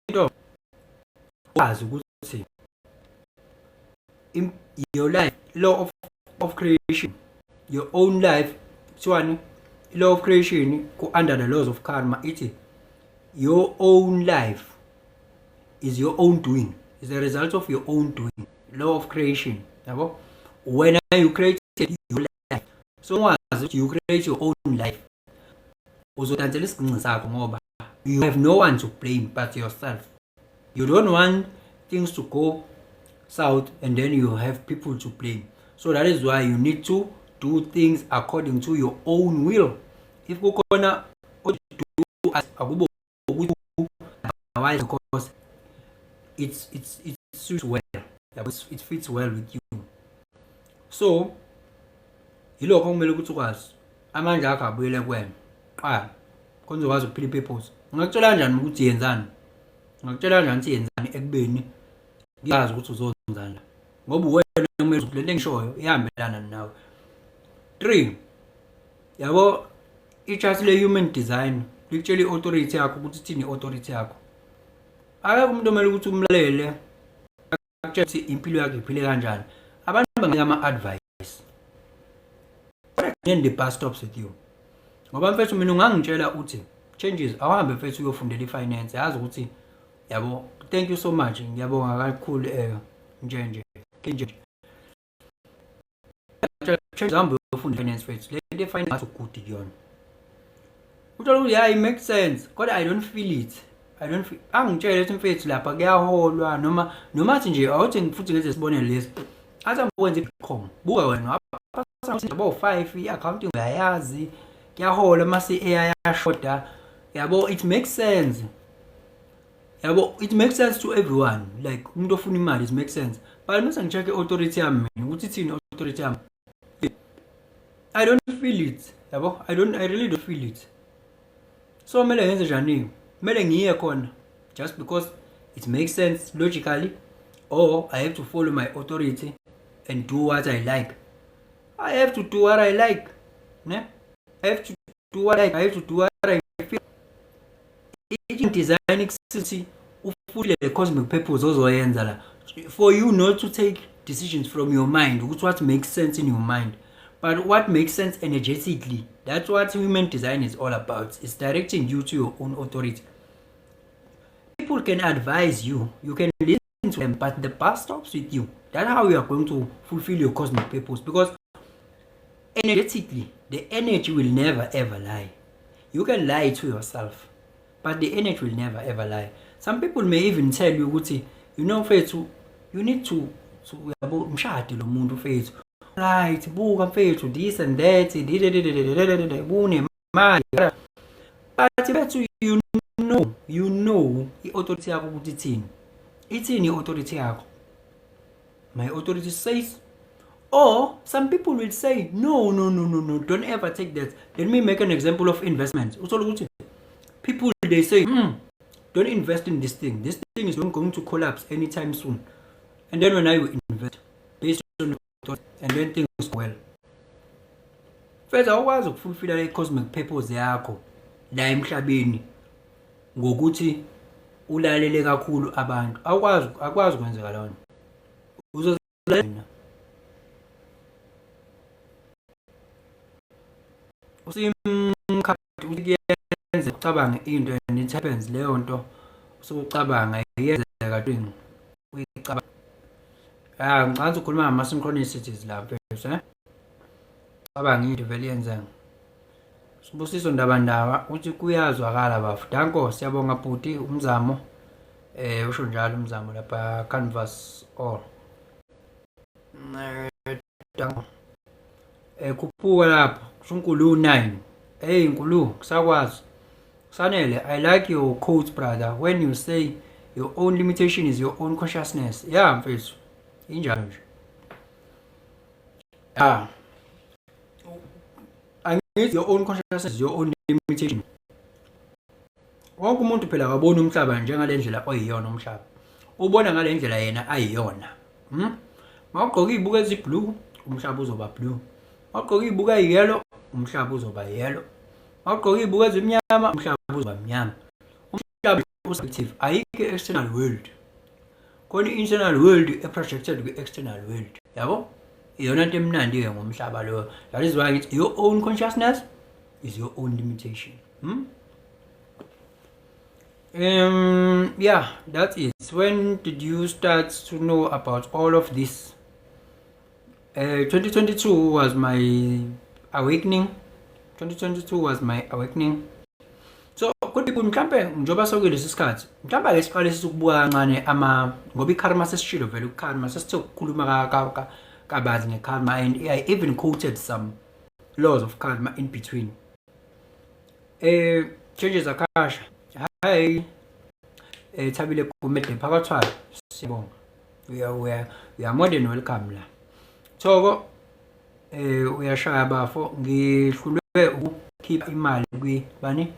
A: into wazi ukuthi your life, law of creation, your own life, kuthiwani? Law of creation ku under the laws of karma ithi your own life is your own doing, is the result of your own doing. Law of creation, yabo? When you created your life, so wazi ukuthi you create your own life, uzodansela isiginci sakho ngoba you have no one to blame but yourself. You don't want things to go south and then you have people to blame. So that is why you need to do things according to your own will. If kukhona do akube ukuthi otherwise, because it suits well, it fits well with you. So yilokho okumele ukuthi ukwazi, amandla akho abuyele kuwena qala, khona uzokwazi ukuphila i-purpose. Ngingakutshela kanjani ukuthi yenzani? Ngingakutshela kanjani ukuthi yenzani ekubeni ngiyazi ukuthi uzonzani la? Ngoba uwena kumele ukuthi lento engishoyo ihambelana nawe. 3, yabo, i-chart le-human design likutshela i-authority yakho ukuthi ithini i-authority yakho. Akekho umuntu omele ukuthi umlalele akutshele ukuthi impilo yakho iphile kanjani. Abantu banganika ama-advice, then the bus stops with you. Ngoba mfethu mina ungangitshela uthi changes, awuhambe mfethu uyofundela i-finance, yazi ukuthi yabo, thank you so much, ngiyabonga kakhulu, nje nje nje changes, hambe uyofunda i-finance mfethu, le nto ye-finance good kuyona. Uthola ukuthi yeah, it makes sense, kodwa I don't feel it, I don't feel. Angitshele ukuthi mfethu lapha kuyaholwa, noma athi nje awuthi futhi ngenze isibonelo lesi, athi ukwenza i-BCom, buka wena wabo 5, i-accounting uyayazi, kuyahola mase i-AI yashoda, yabo, it makes sense, yabo, it makes sense to everyone, like umuntu ofuna imali, it makes sense. But mase ngi-check i-authority yami mina ukuthi ithini i-authority yami, I don't feel it, yabo, I really don't feel it. So kumele ngenze njani? Kumele ngiye khona just because it makes sense logically, or I have to follow my authority and do what I like? I have to do what I like, ne? I have to do what I like. I have to do what I feel. I-design ikusithi ufule le cosmic purpose ozoyenza la, for you not to take decisions from your mind, ukuthi what makes sense in your mind, but what makes sense energetically. That's what human design is all about. It's directing you to your own authority. People can advise you, you can listen to them, but the bus stops with you. That's how you are going to fulfill your cosmic purpose, because energetically the energy will never ever lie. You can lie to yourself, but the energy will never ever lie. Some people may even tell you ukuthi, you know, mfethu, you need to yabo, mshade lo muntu mfethu, right, buka mfethu, this and that, kunemali, but mfethu, you know i-authority yakho ukuthi ithini, ithini i-authority yakho. My authority says, or some people will say, no, no, no, no, no, don't ever take that. Let me make an example of investment. Uthola ukuthi people, they say, don't invest in this thing, this thing is not going to collapse anytime soon. And then when I invest based on, and then things go well. Mfethu, awukwazi ukufulfilla le cosmic purpose yakho la emhlabeni ngokuthi ulalele kakhulu abantu. Awukwazi, akwazi kwenzeka lona. Uzozila usimkhathi ukuthi kuyenze ucabange into and it happens. Leyo nto usukucabanga iyenzeka doing uyicabanga. Ah, ngicabanga ukhuluma ngama-synchronicities la mfethu, eh, cabanga into vele iyenzeka. Sibusiso Ndabandaba uthi kuyazwakala bafu, danko, siyabonga bhuti umzamo, usho njalo umzamo lapha canvas all, danko. Khuphuka lapho kusho unkulu 9. Hey nkulu, kusakwazi. Sanele, I like your quotes, brother, when you say your own limitation is your own consciousness. Yeah, mfethu, injalo nje. Yeah, angithi your own consciousness is your own limitation. Wonke umuntu phela akaboni umhlaba njengale ndlela oyiyona umhlaba, ubona ngale ndlela yena ayiyona. Mawugqoka izibuko ezi-blue, umhlaba uzoba blue. Mawugqoka izibuko eyi-yellow, umhlaba uzoba yellow. Mawugqoka izibuko ezimnyama, umhlaba uzoba mnyama. Umhlaba u-subjective, ayikho i-external world, khona i-internal world e-projected kwi-external world, yabo. Iyona nto emnandi-ke ngomhlaba loyo. That is why ngithi your own consciousness is your own limitation. Yeah, that's it. When did you start to know about all of this? 2022 was my awakening. 2022 was my awakening. So good people, mhlambe njengoba sokulesi sikhathi, mhlambe ake siqale sisukubuka kancane ama, ngoba i-karma sesishilo vele, u-karma sesithe ukukhuluma kabanzi nge-karma, and I even quoted some laws of karma in between. Changes Akasha. Hi. Thabile Gumede phakathwayo. Siyabonga. We are more than welcome la. Thoko, uyashaya bafo, ngihlulwe ukukhipha imali kwi bani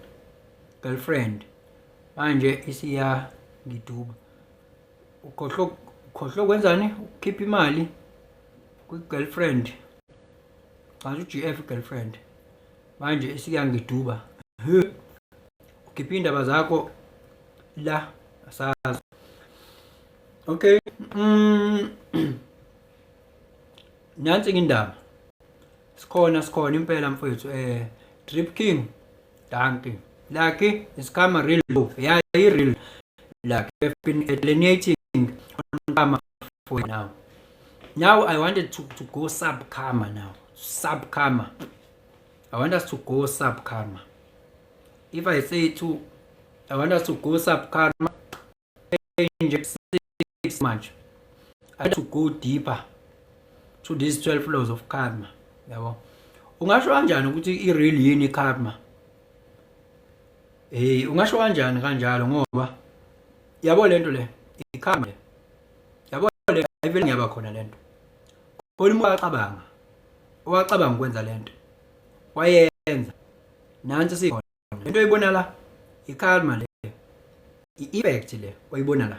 A: girlfriend, manje isiya ngiduba. Ukhohlwe, ukhohlwe kwenzani ukukhipha imali kwi girlfriend? Cha, u-GF, girlfriend, manje isiyangiduba. Ukhipha indaba zakho la, asazi. Okay, nansi indaba, sikhona, sikhona impela mfowethu. Drip King, dankie. Lucky, is karma real though? Yeah, real. Like, we've been delineating on karma for now. Now I wanted to go sub karma now. Sub karma. I want us to go sub karma. If I say to, I want us to go sub karma, 6 much. I want to go deeper to these 12 laws of karma. Yabo. Ungasho kanjani ukuthi i-real yini karma? Ungasho kanjani kanjalo, ngoba yabo lento le i-karma le. Yabo le ayivele, ngiyaba khona lento. Khona umuntu wacabanga. Owacabanga ukwenza lento. Wayenza. Nansi sikhona. Lento oyibona la i-karma le. I-effect le oyibona la.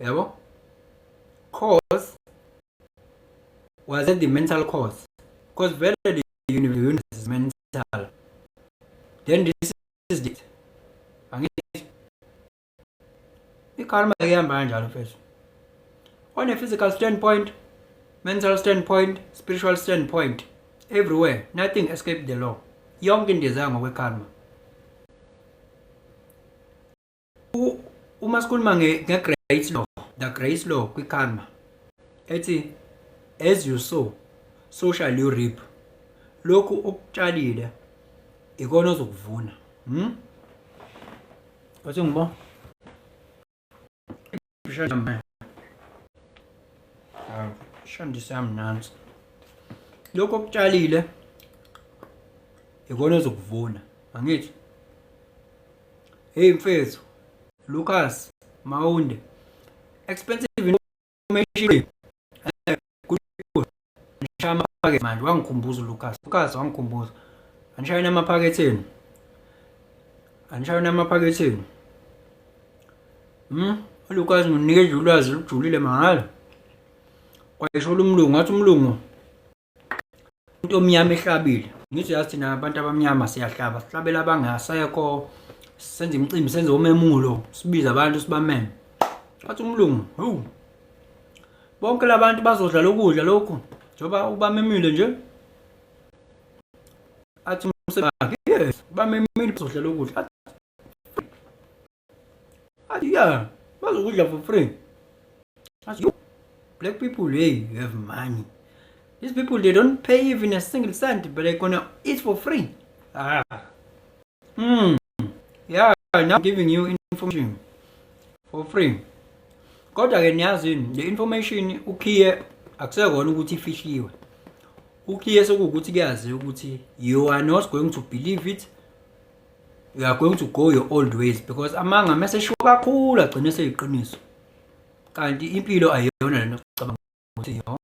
A: Yabo? Cause was it the mental cause? Because vele the universe is mental. Then this is it. Angithi i-karma ihamba kanjalo mfethu. On a physical standpoint, mental standpoint, spiritual standpoint, everywhere, nothing escaped the law. Yonke into yenzeka ngokwe-karma. Uma sikhuluma nge-great law, the great law kwi-karma ethi as you sow, so shall you reap. Lokhu okutshalile ikona ozokuvuna. Wathi ngibo. Shandisa yami nansi. Lokhu okutshalile ikona ozokuvuna. Angithi? Hey mfethu, Lucas Maunde. Expensive information. Nishaya amaphakethe manje, wangikhumbuza uLucas. Lucas wangikhumbuza. Anishayeni amaphakethe enu. Anishayeni amaphakethe enu. ULucas nginikeza ulwazi olujulile mahhala. Kwayisho umlungu, ngathi umlungu umuntu omnyama ehlabile. Ngithi yazi thina abantu abamnyama siyahlaba, sihlabela abangasekho, senze imicimbi, senze umemulo, sibize abantu sibameme. Wathi umlungu, "Hawu. Bonke labantu bazodla lokudla lokhu njengoba ubamemile nje." Athi umsebenzi, "Yes, bamemile, bazodla lokudla." Athi, "Yeah, bazokudla for free." Athi, "You black people, hey, you have money. These people, they don't pay even a single cent, but they're gonna eat for free." Ah. Yeah, now I'm giving you information for free. Kodwa ke niyazi, le information ukhiye akusekona ukuthi ifihliwe. Ukhiye sekuwukuthi kuyaziwa ukuthi you are not going to believe it. You are going to go your old ways because amanga mase eshiwo kakhulu agcine seyiqiniso. Kanti impilo ayiyona lento ocabanga ukuthi yo.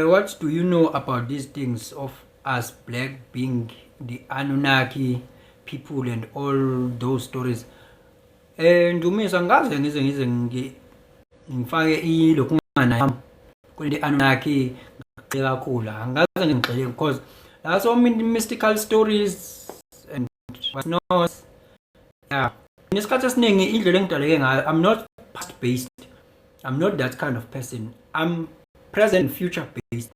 A: What do you know about these things of us black being the Anunnaki people and all those stories? Ndumiso, angikaze ngize ngifake ilokhu nganayo kule Anunnaki, ngigxile kakhulu, angikaze ngigxile because there are so many mystical stories and what not. Yeah, nesikhathi esiningi indlela engidaleke ngayo, I'm not past based, I'm not that kind of person. I'm present and future based.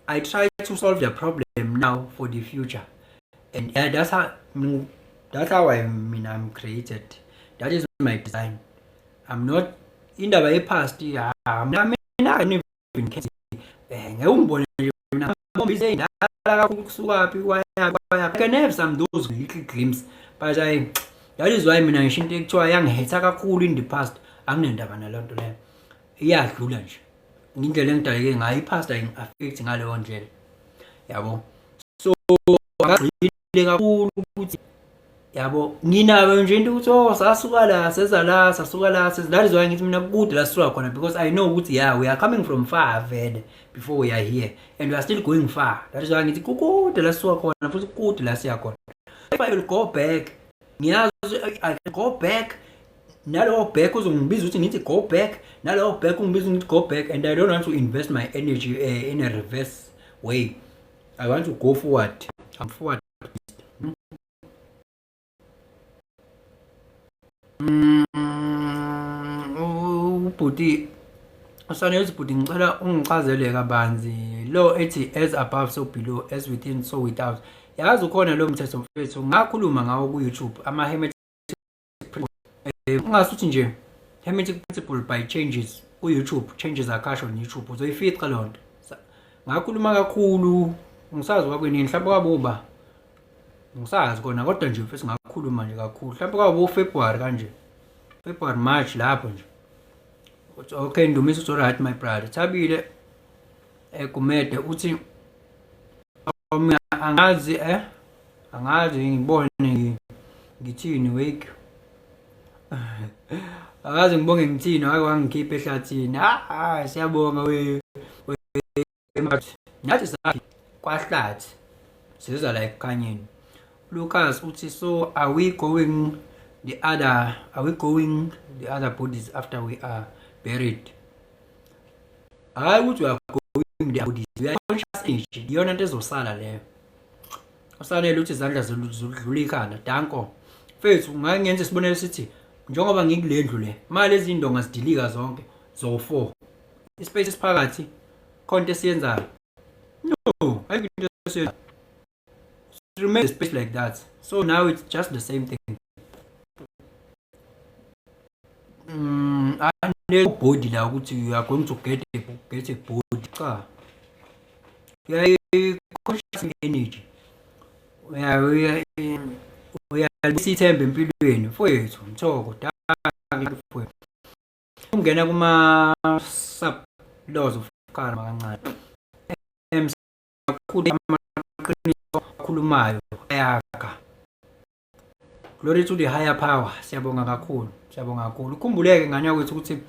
A: I try to solve the problem now for the future, and yeah, that's how I mean I'm created. That is my design. I'm not indaba ye-past. Mina I don't even care. Ngeke ungibone nje mina ngibomba indala kakhulu, kusukaphi, kwayaphi, kwayaphi. I can have some those little glimpse, but I that is why mina ngisho into ekuthiwa yangihetha kakhulu in the past, anginendaba naleyo nto leyo, iyadlula nje. Indlela engidaleke ngayo, i-past ayingi-affect ngaleyo ndlela, yabo. So akagxile kakhulu ukuthi, yabo, nginayo nje into ukuthi, oh, sasuka la, seza la, sasuka la. That is why ngithi mina kude la sisuka khona, because I know ukuthi, yeah, we are coming from far vele before we are here, and we are still going far. That is why ngithi kukude la sisuka khona futhi kude la siya khona. If I will go back, ngiyazi I can go back, nalowo back uzongibiza ukuthi ngithi go back, nalowo back ungibiza ngithi go back, and I don't want to invest my energy in a reverse way. I want to go forward. I'm forward. Ubhuti usanele uthi, bhuti, ngicela ungichazele kabanzi lo ethi as above so below, as within so without. Yazi ukhona lo mthetho, mfethu, ngakhuluma ngawo ku-YouTube, ama-hermetic, ungasuthi nje Hermetic Principle by Changes ku-YouTube, Changes Akash on YouTube, uzoyifica leyo nto. Ngakhuluma kakhulu, ngisazi kwakunini, mhlawumbe kwabuba, ngisazi kona, kodwa nje mfethu ngakhuluma nje kakhulu, mhlawumbe kwabo February kanje, February, March lapho nje. Uthi okay Ndumiso, uthi alright my brother. Thabile Gumede uthi mina angazi ngibone ngithini, wake akaze ngibonge ngithini, wake wangikhipha ehlathini. Ah, siyabonga we nathi sakhe kwahlathi, siza la ekukhanyeni. Lucas uthi, so are we going the other bodies after we are buried? Hayi ukuthi we are going the bodies, we are conscious energy, iyona into ezosala leyo. Usanele uthi izandla zidlula ikhanda. Danko mfethu, ngangenza isibonelo sithi njengoba ngikule ndlu le, mali ezindonga zidilika zonke zo-4, ispace esiphakathi khona into esiyenzayo? No, ayikho into esiyenzayo. Remain the space like that. So now it's just the same thing. Body la ukuthi you are going to get a body, cha, uyayi conscious energy, uyalibuyisa empilweni, mfowethu. Mthoko, dankie mfowethu. Ungena kuma sub laws of karma kancane kakhulu, amaqiniso akhulumayo ayakha. Glory to the higher power. Siyabonga kakhulu, siyabonga kakhulu. Ukhumbuleke ngane yakwethu ukuthi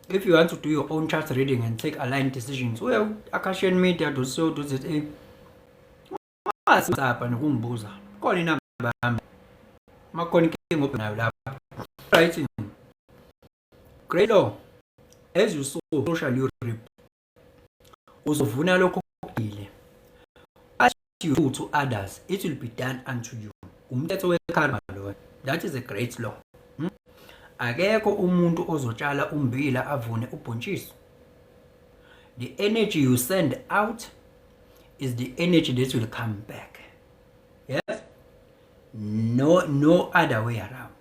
A: if you want to do your own chart reading and take aligned decisions, uye akashianmedia.co.za, ungasapha nokungibuza khona, inamba yami makhona inkinga obhenayo lapho. Right, great law: as you sow, so shall you reap. Uzovuna lokho okugile. What you do to others, it will be done unto you. Umthetho wekarma loyo. That is a great law. Akekho umuntu ozotshala umbila avune ubhontshisi. The energy you send out is the energy that will come back. Yes, no, no other way around.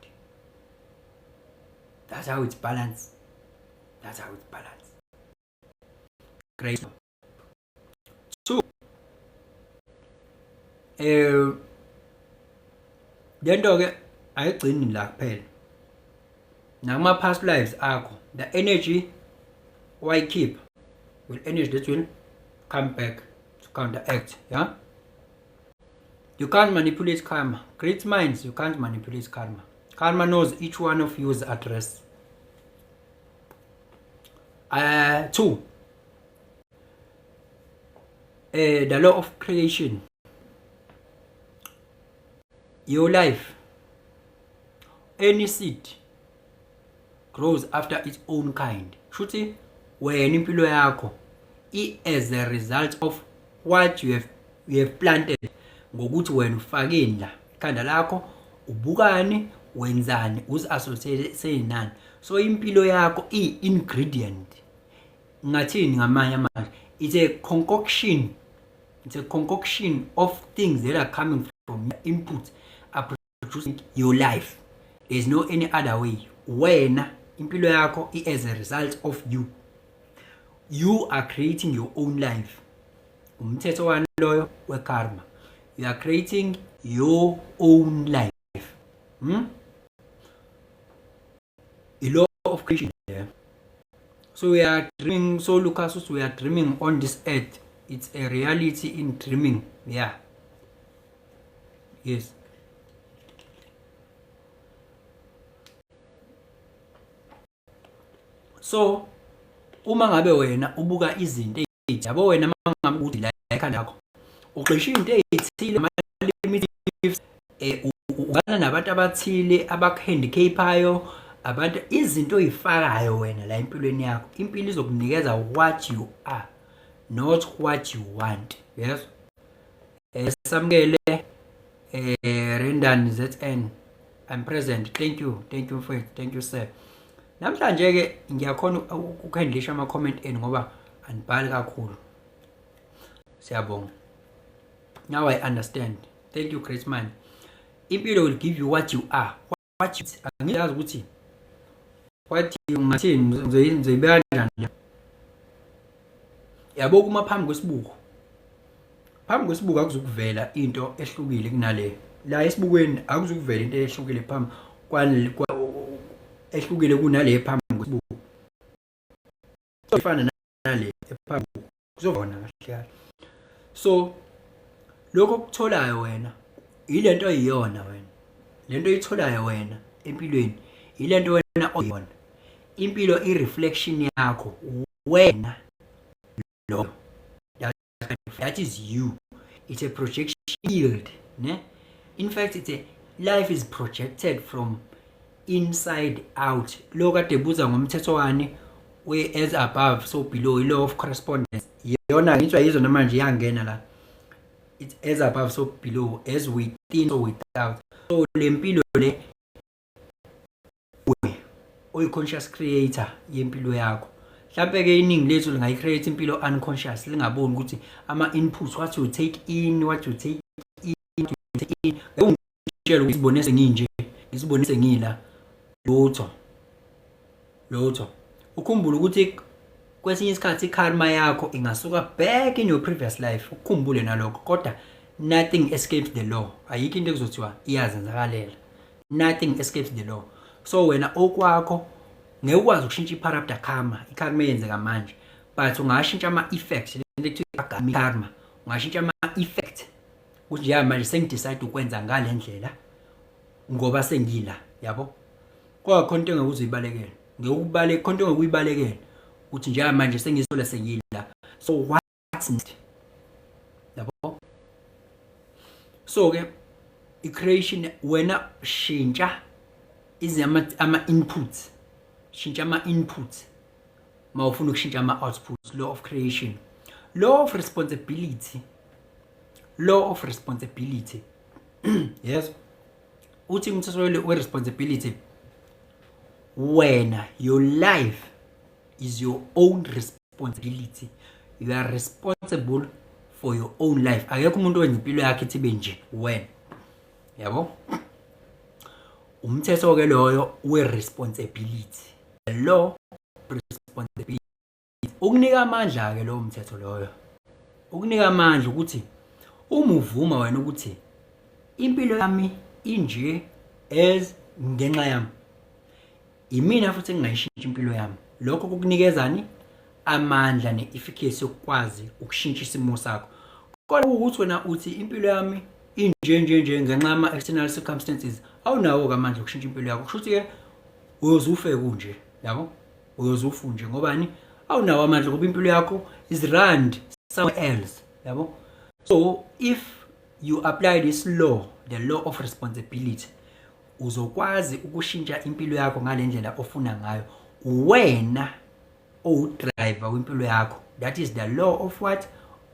A: That's how it's balanced. That's how it's balanced. Great. Two, lento ke ayigcini la kuphela, nakuma past lives akho, the energy wayikhipha will energy that will come back to counteract. Yeah. You can't manipulate karma. Great minds, you can't manipulate karma. Karma knows each one of you's address. 2. The law of creation. Your life, any seed grows after its own kind. Shuthi wena impilo yakho i as a result of what you have planted, ngokuthi wena ufakeni la ikhanda lakho, ubukani, wenzani, uzi-associate nani. So impilo yakho iyi-ingredient, ngathini ngamanye amazwi, it's a concoction, it's a concoction of things that are coming from your input are producing your life. There's no any other way. Wena impilo yakho i as a result of you. You are creating your own life. Umthetho wani loyo? We-karma. You are creating your own life, I-law of creation there. So we are dreaming. So Lucas, we are dreaming on this earth. It's a reality in dreaming. Yeah, yes. So uma ngabe wena ubuka izinto ezithi, yabo, wena mangabe uthi la ekhanda lakho ugxisha into ezithile, ama-limits, ungana nabantu abathile abakuhandicapayo, abantu, izinto oyifakayo wena la empilweni yakho, impilo izokunikeza what you are, not what you want. Yes. Samukele Rendan ZN, I'm present. Thank you, thank you mfowethu, thank you, sir. Namhlanje ke ngiyakhona ukuhandlisha ama comment enu ngoba anibhali kakhulu. Siyabonga. Now I understand. Thank you, great man. Impilo will give you what you are. What you, angiyazi ukuthi what you, ngathini, ngizoyibeka kanjani. Yabo, kuma phambi kwesibuko, phambi kwesibuko akuzukuvela into ehlukile kunale la esibukweni. Akuzukuvela into ehlukile phambi ehlukile kunale phambi kwesibuko, ifana nale ephambi kuzovona kahle kahle. So lokho okutholayo wena ilento oyiyona wena, lento oyitholayo wena empilweni ilento wena oyiyona. Impilo i-reflection yakho wena lo. That is you. It's a projection field, ne? In fact, it's a life is projected from inside out. Lo kade buza ngomthetho wani we as above so below, i-law of correspondence iyona ngitsho yizo namanje iyangena la. It's as above so below, as within so without. So le mpilo le oyi-conscious creator yempilo yakho. Mhlampe-ke iningi lethu lingayi-create impilo unconscious, lingaboni ukuthi ama-inputs, what you take in, what you take in, what you take in. Ungitshela ukuthi ngizibone senginje, ngizibone sengila, lutho lutho. Ukhumbule ukuthi kwesinye isikhathi i-karma yakho ingasuka back in your previous life, ukukhumbule nalokho. Kodwa nothing escapes the law. Ayikho into ekuzothiwa iyazenzakalela. Nothing escapes the law. So wena okwakho ngeke ukwazi ukushintsha i-prarabdha karma, i-karma eyenzeka manje, but ungashintsha ama-effect, lento ekuthiwa karma. Ungashintsha ama-effect ukuthi njengamanje sengidecide ukwenza ngale ndlela ngoba sengila, yabo. Kodwa khona into engeke uzuyibalekela, ngeke ubaleke, khona into engeke uyibalekele ukuthi njengamanje sengisola sengila, so what's next, yabo? So ke i-creation, wena shintsha ama-inputs, shintsha ama-inputs mawufuna ukushintsha ama-outputs. Law of creation, law of responsibility, law of responsibility. Yes, uthi umthetho we-responsibility, wena, your life is your own responsibility. You are responsible for your own life. Akekho umuntu owenza impilo yakhe ithi benje wena, yabo. Umthetho ke loyo we-responsibility, the law of responsibility, ukunika amandla ke lowo mthetho loyo, ukunika amandla ukuthi uma uvuma wena ukuthi impilo yami inje as ngenxa yami, imina futhi engingayishintsha impilo yami, lokho kukunikezani amandla ne-efficacy yokukwazi ukushintsha isimo sakho. Kodwa ukuthi wena uthi impilo yami Inje nje nje ngenxa yama external circumstances, awunawo ke amandla okushintsha impilo yakho. Kusho ukuthi ke uyoze ufe kunje, yabo, uyoze ufe nje. Ngobani? Awunawo amandla, ngoba impilo yakho is run somewhere else, yabo. So if you apply this law, the law of responsibility, uzokwazi ukushintsha impilo yakho ngalendlela ofuna ngayo, wena owudriver wempilo yakho. That is the law of what?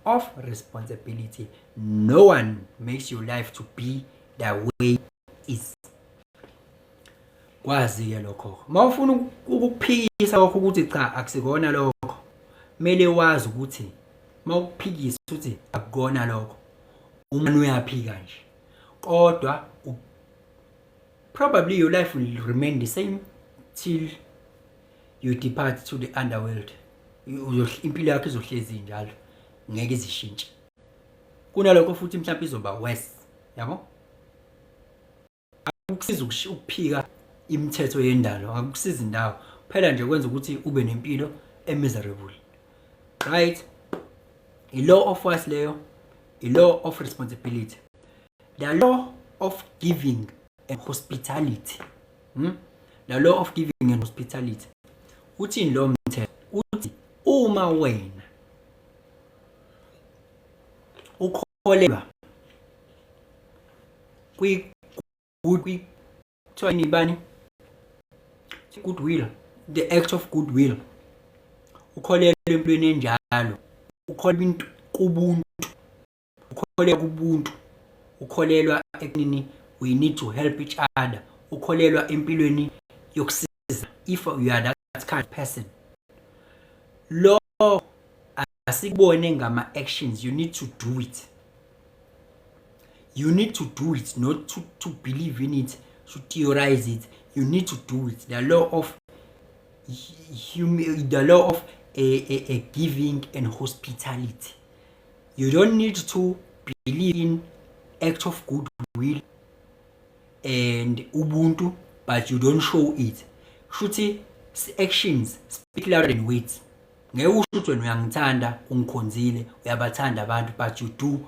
A: Of responsibility. No one makes your life to be the way is. Kwazi ke lokho. Mawufuna ukukuphikisa lokho ukuthi cha, akusikona lokho, kumele wazi ukuthi mawukuphikisa ukuthi akukona lokho, uma uyaphika nje, kodwa probably your life will remain the same till you depart to the underworld. Impilo yakho izohlezi njalo, ngeke izishintshe. Kunalokho futhi mhlawumbe izoba worse, yabo. Akukusiza ukuphika imithetho yendalo, akukusiza indawo phela nje, kwenza ukuthi ube nempilo emiserable, right? I-law of what leyo? I-law of responsibility, the law of giving and hospitality, The law of giving and hospitality uthini lo mthetho? Uthi uma wena ukholelwa kwi kuthiwa yini bani, goodwill, the act of goodwill, ukholelwa empilweni enjalo, ukholelwa into kubuntu, ukholelwa kubuntu, ukholelwa ekunini we need to help each other, ukholelwa empilweni yokusiza, if you are that kind of person, lo asikubone ngama actions. You need to do it, you need to do it, not to believe in it, to theorize it. You need to do it. The law of a giving and hospitality. You don't need to believe in act of goodwill and ubuntu, but you don't show it. Shuthi actions speak louder than words. Ngeke usho ukuthi wena uyangithanda, ungikhonzile, uyabathanda abantu, but you do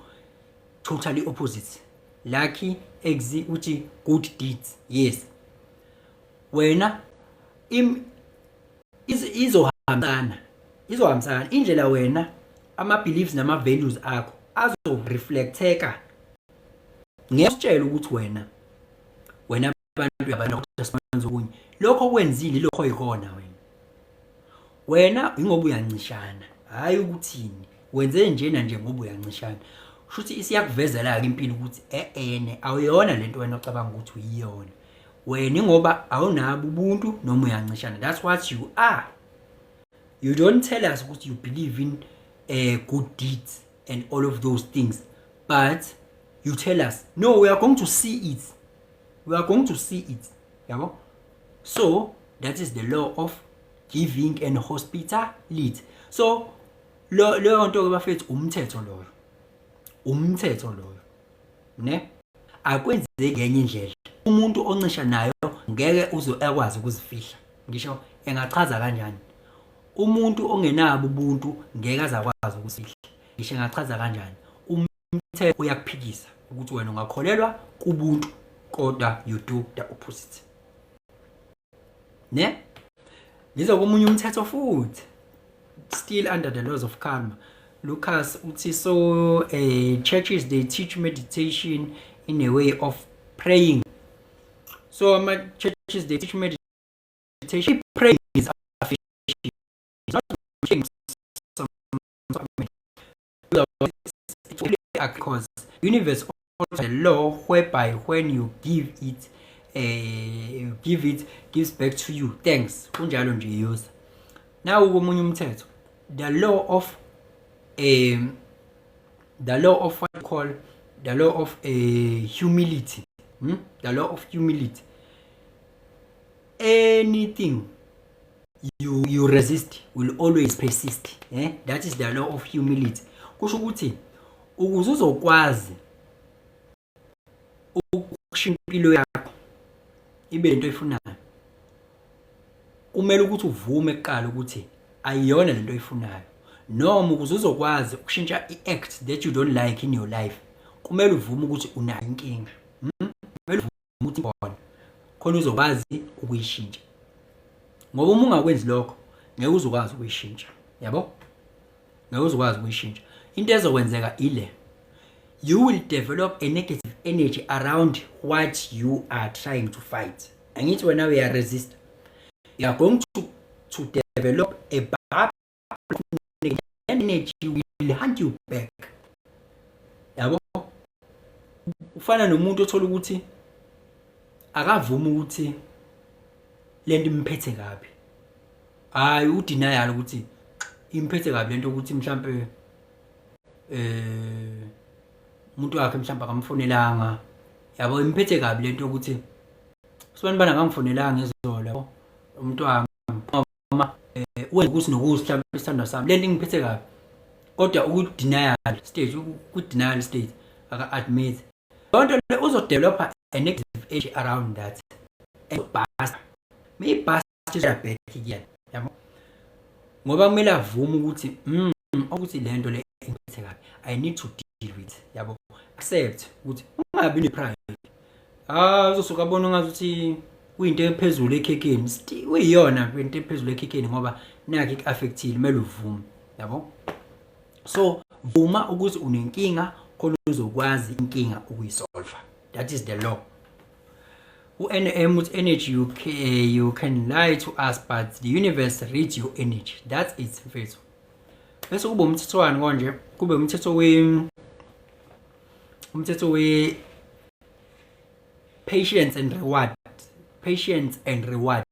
A: totally opposite. Lucky exi uthi good deeds. Yes, wena izohambisana, izohambisana indlela wena ama beliefs nama values akho azo-reflecteka. Ngeke usitshele ukuthi wena abantu uyabantu, kodwa sibenza okunye. Lokho okwenzile, lokho oyikona wena. Wena ingoba uyancishana, hayi ukuthini wenze njena nje ngoba uyancishana. Kusho ukuthi isiyakuvezela-ke impilo ukuthi e-ene awuyona lento wena ocabanga ukuthi uyiyona wena, ingoba awunabo ubuntu noma uyancishana. That's what you are. You don't tell us ukuthi you believe in good deeds and all of those things, but you tell us. No, we are going to see it, we are going to see it, yabo. So that is the law of giving and hospitality. So lo leyo nto ke bafethu, umthetho loyo, umthetho loyo ne akwenzeki ngenye indlela. Umuntu oncisha nayo ngeke uze akwazi ukuzifihla, ngisho engachaza kanjani. Umuntu ongenabo ubuntu ngeke aze akwazi ukuzifihla, ngisho engachaza kanjani. Umthetho uyakuphikisa ukuthi wena ungakholelwa kubuntu kodwa you do the opposite, ne. Ngiza komunye umthetho futhi, still under the laws of karma. Lucas uthi so churches, they teach meditation in a way of praying. So ama churches, they teach meditation. Praying is affirmation, not some, because universe also a law whereby when you give it, you give it, gives back to you. Thanks. Kunjalo nje user. Nawu komunye umthetho, the law of what you call the law of humility, The law of humility. Anything you resist will always persist, eh? That is the law of humility. Kusho ukuthi ukuze uzokwazi ukushintsha impilo yakho ibe lento oyifunayo, kumele ukuthi uvume kuqala ukuthi ayiyona lento oyifunayo, noma ukuze uzokwazi ukushintsha i-act that you don't like in your life, kumele Kumele uvume ukuthi unayo inkinga. Kumele uvume ukuthi khona khona uzokwazi ukuyishintsha. Ngoba uma ungakwenzi lokho, ngeke uzokwazi ukuyishintsha. Yabo? Ngeke uzokwazi ukuyishintsha. Into ezokwenzeka ile. You will develop a negative energy around what you are trying to fight. Angithi wena uya resist. You are going to develop a bad energy will hunt you back. Yabo? Ufana nomuntu othola ukuthi akavumi ukuthi lento imphethe kabi. Hayi, udenial ukuthi imphethe kabi lento, ukuthi mhlambe umuntu wakhe mhlawumbe akamfonelanga, yabo, imphethe kabi lento ukuthi sibani bana akangifonelanga izolo, yabo, umuntu wami noma wenza ukuthi nokuthi mhlawumbe isithandwa sami, lento ingiphethe kabi, kodwa uku-denial stage, ku-denial state, aka-admit leyo nto le, uzodevelopa a negative energy around that and bust mayibust back kuyena, yabo, ngoba kumele avume ukuthi ukuthi lento le ingiphethe kabi, I need to deal with, yabo. Accept ukuthi ungabi ne-pride. Ah, uzosuka abona ngathi kuyinto ephezulu ekhekheni, kuyiyona into ephezulu ekhekheni, ngoba nakho iku-affectile, kumele uvume, yabo. So vuma ukuthi unenkinga khona uzokwazi inkinga ukuyisolve. That is the law. U-NM uthi energy, you can lie to us, but the universe reads your energy. That's it, mfethu. Bese kuba umthetho wani konje? Kube umthetho we patience and reward. Patience and reward.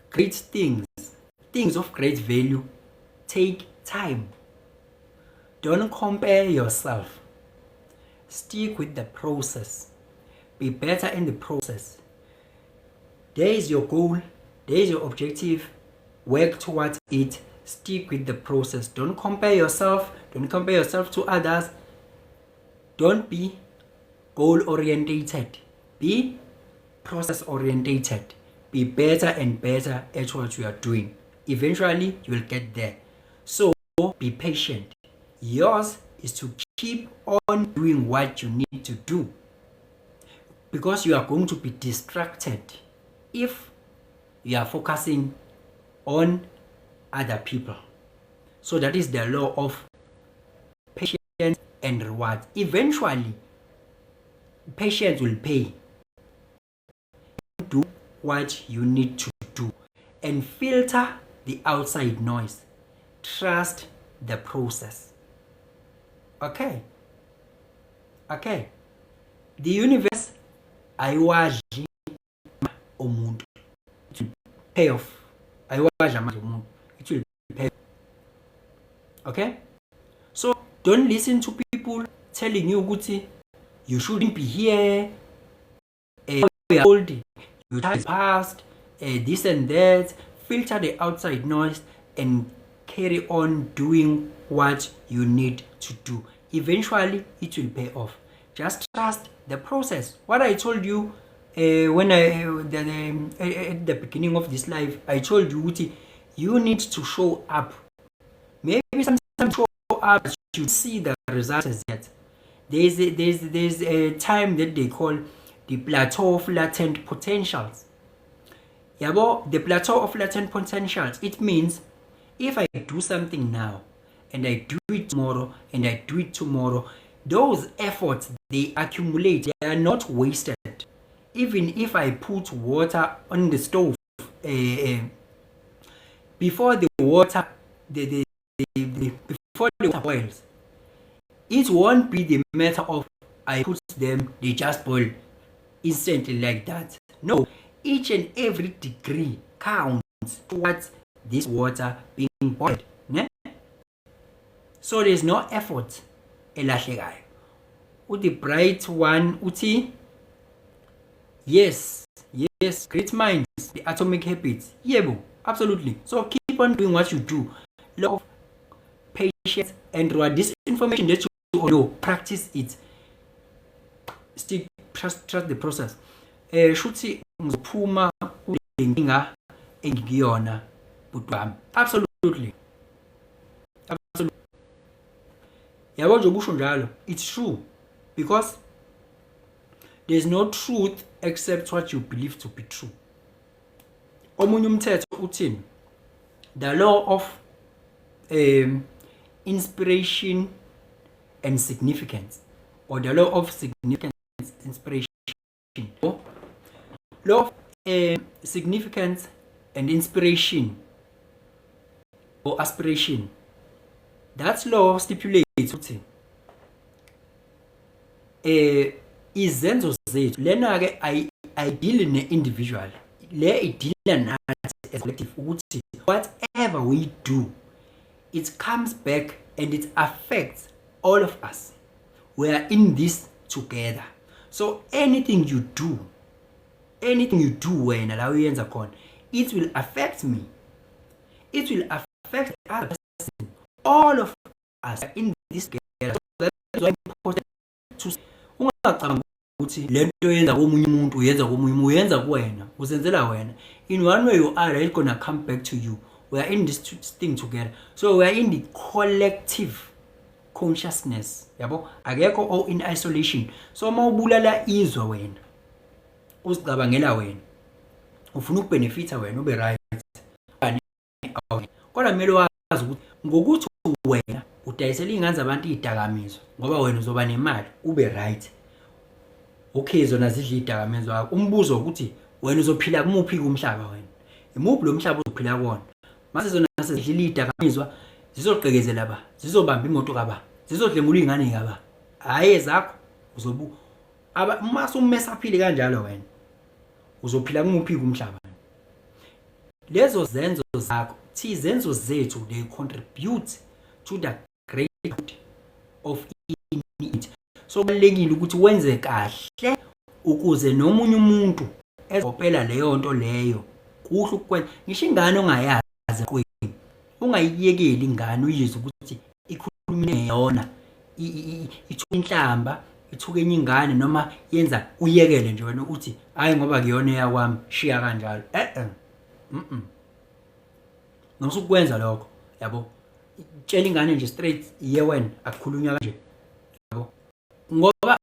A: Great things, things of great value, take time. Don't compare yourself. Stick with the process. Be better in the process. There is your goal, there is your objective. Work towards it. Stick with the process. Don't compare yourself. Don't compare yourself to others. Don't be goal orientated, be process orientated. Be better and better at what you are doing. Eventually you will get there, so be patient. Yours is to keep on doing what you need to do, because you are going to be distracted if you are focusing on other people. So that is the law of patience and reward. Eventually patience will pay. Do what you need to do and filter the outside noise. Trust the process. Okay, the universe ayiwadli umuntu. It will pay off. Ayiwadli amandla omuntu. It will pay. Okay, so don't listen to people telling you ukuthi you shouldn't be here, you are old, your time is past, this and that. Filter the outside noise and carry on doing what you need to do. Eventually it will pay off. Just trust the process. What I told you when I the, at the beginning of this life, I told you ukuthi you need to show up. Maybe sometimes show up, you see the results as yet. There's a time that they call the plateau of latent potentials, yabo. The plateau of latent potentials, it means if I do something now and I do it tomorrow and I do it tomorrow, those efforts, they accumulate. They are not wasted. Even if I put water on the stove, before the water the before the water boils, it won't be the matter of I put them, they just boil instantly like that. No, each and every degree counts towards this water being boiled, ne? So there's no effort elahlekayo. Uthi bright one uthi yes, great minds, the atomic habits, yebo, absolutely. So keep on doing what you do. Law of patience and reward. This information that you know, practice it. Stick, trust the process. Shuthi ngizophuma kule nkinga engikuyona, bhuti wami. Absolutely, absolutely. Yabo nje ubusho njalo, it's true, because there's no truth except what you believe to be true. Omunye umthetho uthini? The law of inspiration and significance, or the law of significance inspiration, law of significance and inspiration or aspiration. That law stipulates ukuthi izenzo zethu lena ke ayi-deal ne-individual, le i-deala nathi as collective, ukuthi whatever we do, it comes back and it affects all of us. We are in this together. So anything you do, anything you do wena la uyenza khona, it will affect me, it will affect the other person. All of us are in this together. So that is why important to ungacabanga ukuthi lento yenza komunye umuntu, uyenza komunye umuntu, uyenza kuwena, uzenzela wena. In one way or other, it's gonna come back to you. We are in this thing together. So we are in the collective consciousness, yabo. Akekho o in isolation. So uma ubulala izwe wena, uzicabangela wena, ufuna uku-benefita wena, ube right, kodwa kumele wazi ukuthi ngokuthi wena udayisela iy'ngane zabantu iy'dakamizwa ngoba wena uzoba nemali, ube right, okay, zona zidla iy'dakamizwa wakho. Umbuzo ukuthi wena uzophila kumuphi umhlaba? Wena imuphi lo mhlaba ozophila kuwona mase zona sezidlile iy'dakamizwa? Zizogqekezela ba, zizobamba imoto kaba, zizodlengula iy'ngane kaba, hhayi ezakho. Uzobu aba mase umesa aphile kanjalo, wena uzophila kumuphi umhlaba? Lezo zenzo zakho, thi izenzo zethu, they contribute to the great good of it. So kubalulekile ukuthi wenze kahle ukuze nomunye umuntu ezopela leyo nto leyo. Kuhle ukwenza ngisho ingane ongayazi kwini, ungayiyekeli ingane uyizwe ukuthi ikhulume yona, ithuka inhlamba, ithuka enye ingane noma yenza, uyekele nje wena uthi hayi, ngoba kuyona eyakwami, shiya kanjalo. Eh eh, Ngisukwenza lokho, yabo. Tshela ingane nje straight, iye wena, akukhulunywa kanje, yabo, ngoba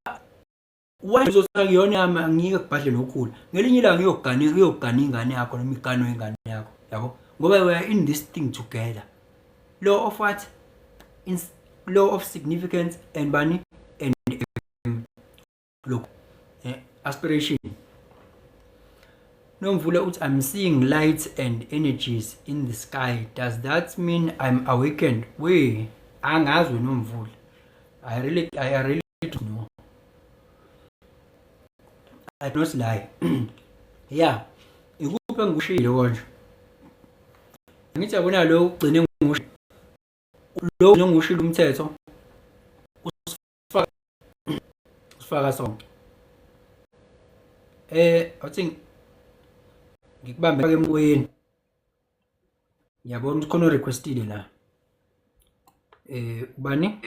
A: wena uzothi akuyona yami, angike kubhadle nokhula. Ngelinye ilanga iyogana, iyogana ingane yakho noma igano ingane yakho, yabo, ngoba we are in this thing together. Law of what? Law of significance and bani and look, aspiration. Nomvula uthi, "I'm seeing lights and energies in the sky. Does that mean I'm awakened?" We angazi Nomvula. I really don't know. I don't lie. Yeah. Ikuphi engikushilo konje? Ngithi yabona lo ugcine ngusho lo njengoshilo umthetho usifaka sonke. Athi ngikubambe emoyeni. Ngiyabona ukuthi khona requestile la. Ubani?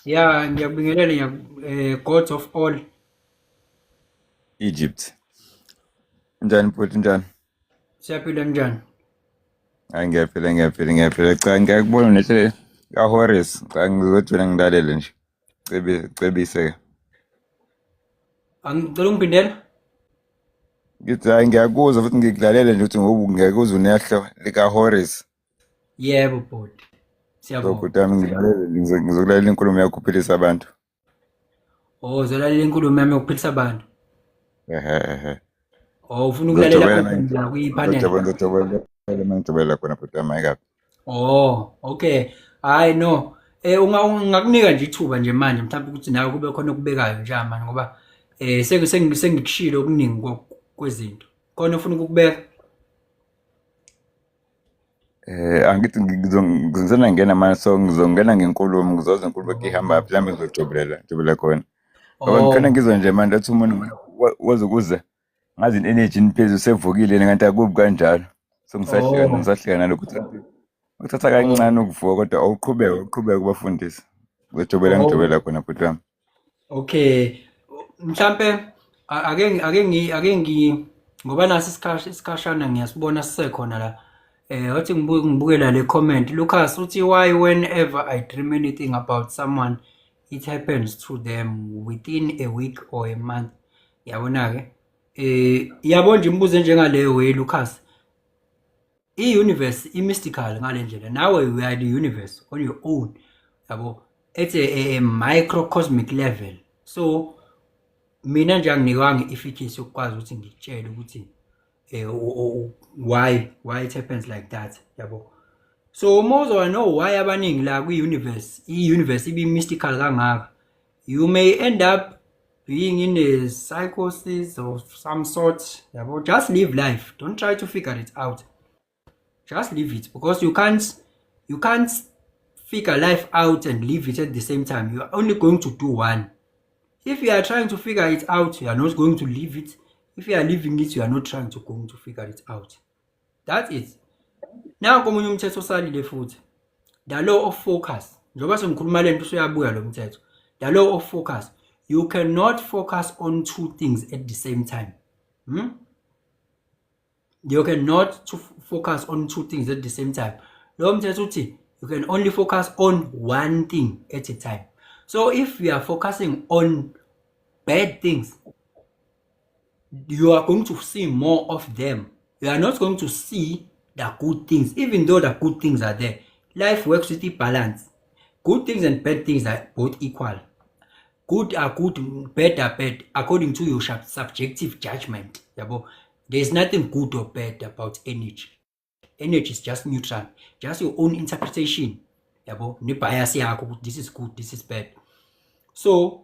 A: Ya, ngiyakubingelela, ngiya Gods of all.
B: Egypt. Njani bhuti, njani?
A: Siyaphila, njani?
B: Hayi, ngiyaphila, ngiyaphila, ngiyaphila. Cha, ngiyakubona nehle kaHorace. Cha, ngizothi wena ngilalele nje. Cebise, cebise.
A: Angicela ungiphindele.
B: Ngithi hayi, ngiyakuzwa futhi ngikulalele nje ukuthi ngoba ngiyakuzwa unehlo likaHorace.
A: Yebo bhuti.
B: So
A: Siyabonga.
B: Bhuti wami, ngilalele, ngizokulalela inkulumo yakho uphilisa abantu.
A: Oh, uzolalela inkulumo yami yokuphilisa abantu.
B: Ehe ehe.
A: Oh, ufuna ukulalela
B: Ngizojabula
A: open la kwi-panel.
B: Ngizojabula mangijabula khona bhuti wami, hayi kabi.
A: Oh, okay. Hayi no. Ungakunika nje ithuba nje manje mhlawumbe ukuthi nawe kube khona okubekayo nje manje, ngoba sengikushilo okuningi kwezinto. Khona ufuna ukukubeka?
B: Angithi ngizona ngena manje, so ngizongena ngenkulumo, ngizozwa inkulumo ihamba mhlawumbe ngizojobelela jobela khona. Ngoba ngikhona ngizwa nje manje athi umuntu wazokuza ngazi energy niphezulu sevukile kanti akubi kanjalo. So ngisahleka, ngisahleka nalokho uthatha kancane ukuvuka, kodwa awuqhubeke, uqhubeke ubafundise. Ngizojobela, ngijobela khona bhuti wami.
A: Okay. Mhlambe ake ngi ngoba nasi isikhashana ngiyasibona sisekhona la. Wathi ngibukela le comment. Lucas uthi, why whenever I dream anything about someone, it happens to them within a week or a month? Yabona ke, yabo nje imibuzo enjengaleyo, we Lucas, i-universe i-mystical ngale ndlela. Nawe you are the universe on your own, yabo, at a microcosmic level. So mina nje anginikwanga i-efficacy yokukwazi ukuthi ngikutshele ukuthi why it happens like that, yabo. So uma uzoba no why abaningi la kwi-universe, i-universe ibi-mystical kangaka, you may end up being in a psychosis of some sort, yabo. Just live life, don't try to figure it out, just leave it, because you can't figure life out and live it at the same time. You are only going to do one. If you are trying to figure it out, you are not going to live it. If you are living it, you are not trying to going to figure it out. That's it. Nanko omunye umthetho osalile futhi, the law of focus. Njengoba sengikhuluma le nto, usuyabuya lo mthetho, the law of focus. You cannot focus on two things at the same time, You cannot to focus on two things at the same time. Lo mthetho uthi you can only focus on one thing at a time. So if you are focusing on bad things, you are going to see more of them. You are not going to see the good things, even though the good things are there. Life works with the balance. Good things and bad things are both equal. Good are good, bad are bad, according to your subjective judgment, yabo. There is nothing good or bad about energy. Energy is just neutral, just your own interpretation, yabo, ne-bias yakho ukuthi this is good, this is bad. So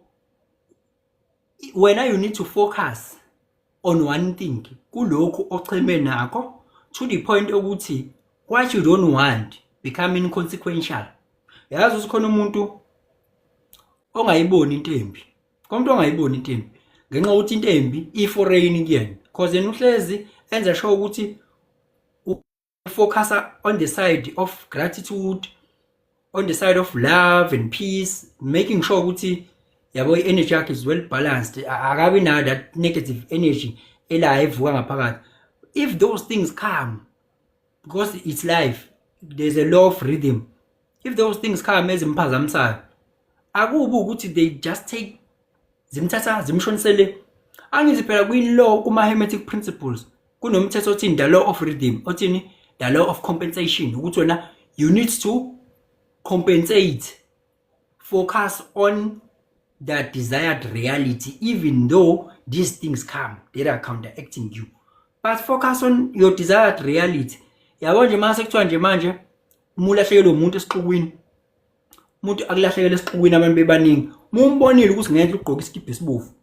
A: wena you need to focus on one thing, kulokhu ocheme nakho, to the point ukuthi what you don't want become inconsequential. Yazi ukuthi khona umuntu ongayiboni into embi, umuntu ongayiboni into embi ngenxa yokuthi into embi i-foreign kuyena, cause yena uhlezi enza sure ukuthi ufocusa on the side of gratitude, on the side of love and peace, making sure ukuthi, yabo, i-energy yakhe is well balanced, akabi nayo that negative energy ela evuka ngaphakathi. If those things come, because it's life, there's a law of rhythm, if those things come ezimphazamisayo, akubi ukuthi they just take, zimthatha zimshonisele. Angithi phela kwi-law, kuma-hermetic principles, kunomthetho othini? The law of rhythm, othini? The law of compensation, ukuthi wena you need to compensate, focus on the desired reality even though these things come that are counteracting you, but focus on your desired reality, yabo. Nje mase kuthiwa nje manje uma ulahlekelwe umuntu esixukwini, umuntu akulahlekele esixukwini, abantu bebaningi, uma umbonile ukuthi ngenhla ugqoka isikibha esibovu,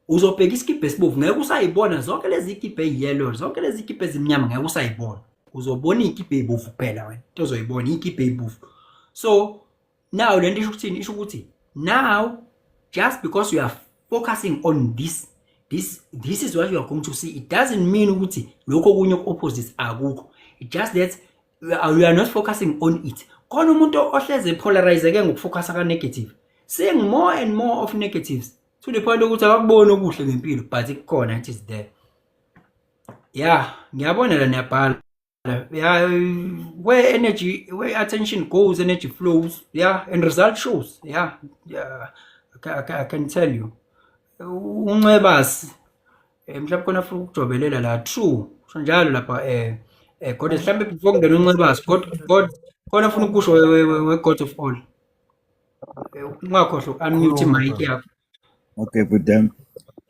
A: uzobheka isikibha esibovu, ngeke usayibona zonke lezi zikibha eyi-yellow, zonke lezi zikibha ezimnyama, ngeke usayibona. Uzobona iy'kibha ey'bovu kuphela wena. Into ozoyibona iy'kibha ey'bovu. So now le nto isho ukuthini? Isho ukuthi now, just because you are focusing on this, this is what you are going to see. It doesn't mean ukuthi lokho okunye opposite akukho. It just that you are not focusing on it. Khona umuntu ohleze polarizeke ngokufocusa ka-negative, seeing more and more of negatives to the point ukuthi akakuboni okuhle ngempilo, but kukhona, it is there. Yeah, ngiyabona la niyabhala. Yeah, where energy, where attention goes, energy flows. Yeah, and result shows. Yeah, I can tell you. Uncebasi, mhlawumbe khona afuna ukujobelela la. True, kusho njalo lapha, God. Mhlawumbe before kungena uncebasi, God khona afuna ukusho, we God of all. Ungakhohlwa uku-unmute i-mic yakho.
B: Okay, bhuti.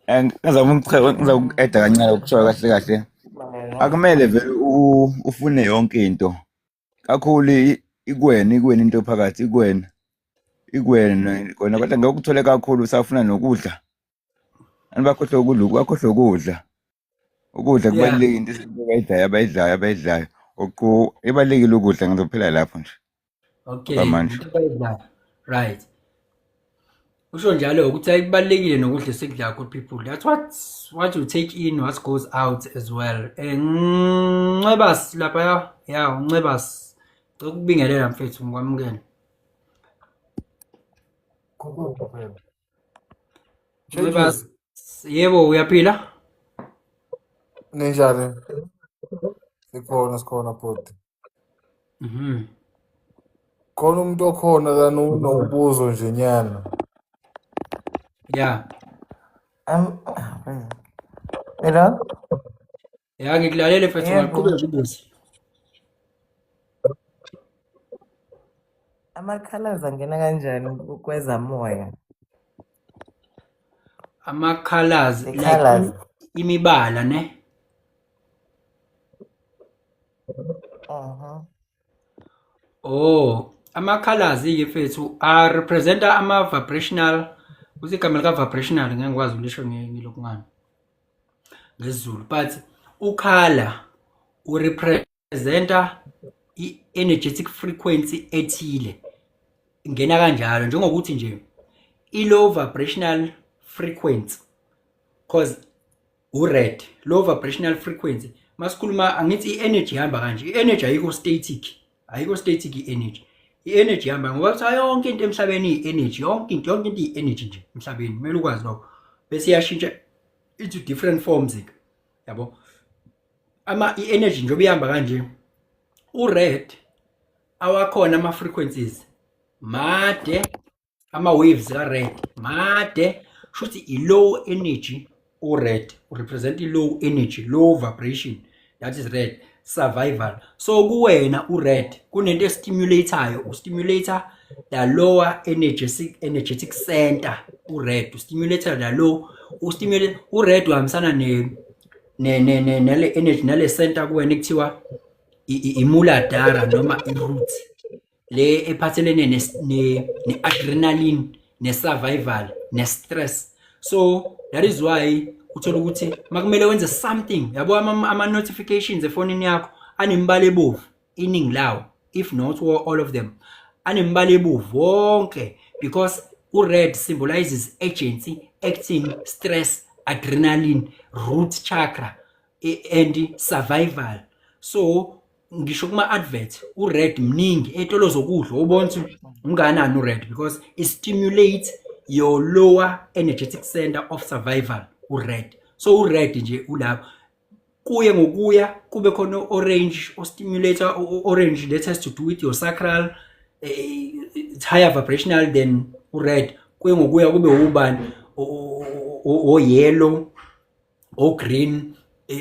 B: And ngizama ngizama uku-add-a kancane ukusho kahle kahle. Akumele vele ufune yonke into. Kakhulu ikuwena, ikuwena into phakathi, ikuwena. Ikuwena kona, kodwa ngeke ukuthole kakhulu usafuna nokudla. Abantu bakhohlwa ukudla, bakhohlwa ukudla. Ukudla kubalulekile, into abayidlayo, abayidlayo, abayidlayo. Ibalulekile ukudla, ngizophela lapho nje.
A: Okay.
B: Okwamanje.
A: Into abayidlayo, right? Usho njalo ukuthi ayibalulekile nokudla esikudlayo, good people. That's what you take in, what goes out as well. Ncebas lapha, ya, uNcebas. Ngicela ukubingelela, mfethu, ngikwamukele.
C: Khuluma.
A: Ncebas, yebo, uyaphila?
C: Ninjani? Sikhona, sikhona bhuti. Khona umuntu okhona lana unombuzo nje nyana.
A: Yeah.
D: Hello?
A: Ya, ngikulalele mfethu,
D: Yebo.
A: ungaqhubeka ubuze.
D: Ama-colors angena kanjani kwezamoya?
A: Ama-colors
D: The
A: like
D: colors.
A: Imibala ne?
D: Mhm.
A: Oh, ama-colors ke mfethu a representa ama-vibrational, uthi igama lika-vibrational ngeke ngikwazi ukulisho ngilokhu ngani ngesiZulu, but u-color urepresenta i-energetic frequency ethile, ingena kanjalo njengokuthi nje i-low vibrational frequency, cause u-red, low vibrational frequency. Masikhuluma angithi i-energy ihamba kanje, i-energy ayikho static, ayikho static i-energy. I-energy ihamba ngoba kuthiwa yonke into emhlabeni iyi-energy, yonke into, yonke into iyi-energy nje emhlabeni, kumele ukwazi lokho. Bese iyashintsha into different forms ke, yabo. Ama i-energy njengoba ihamba kanje, u-red awakhona ama-frequencies made, ama-waves ka-red made, shuthi i-low energy. U-red urepresent i-low energy, low vibration, that is red, survival. So kuwena u-red kunento estimulatayo, ustimulate the lower energetic center. U-red ustimulate the low, ustimulate u-red uhambisana ne nale energy, nale center kuwena ekuthiwa imuladhara noma i-root le ephathelene ne-adrenaline, ne-survival, ne-stress. So that is why uthola ukuthi makumele wenze something, yabo, ama-notifications efonini yakho anemibala ebovu, iningi lawo, if not all of them, anemibala ebovu wonke, because u-red symbolizes agency, acting, stress, adrenaline, root chakra and survival. So ngisho kuma-advert u-red mningi, ey'tolo zokudla ubona ukuthi unganani u-red, because it stimulates your lower energetic center of survival, u-red. So u-red nje ulapho, kuye ngokuya kube khona orange ostimulate orange that has to do with your sacral, it's higher vibrational than u-red. Kuye ngokuya kube ubani, o-yellow, o-green,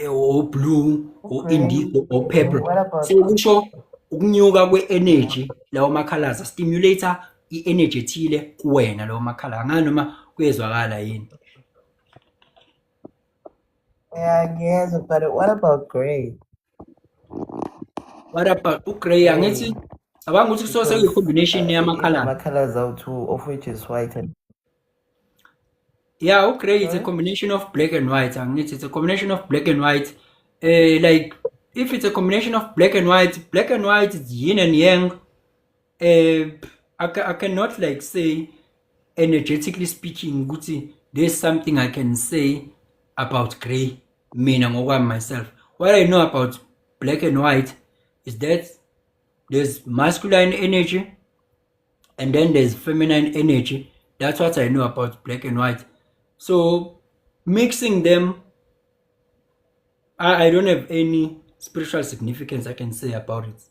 A: o-blue, o-indigo, o-purple.
D: What about
A: So kusho ukunyuka kwe-energy, lawo ma-colors stimulate i-energy ethile kuwena, lawo ma-color. Angani noma kuyezwakala yini?
D: Yeah, ngiyezwa, but what about gray?
A: What about u-gray? Angithi cabanga ukuthi kusuke sekuyi-combination yama-colors.
D: Ama-colors awu-two, of which is white and
A: Yeah, u-gray is a
D: Sorry?
A: combination of black and white. Angithi it's a combination of black and white. Like if it's a combination of black and white, black and white is yin and yang. I cannot like say energetically speaking ukuthi there's something I can say about gray. Mina ngokwami myself, what I know about black and white is that there's masculine energy and then there's feminine energy. That's what I know about black and white. So mixing them, I don't have any spiritual significance I can say about it.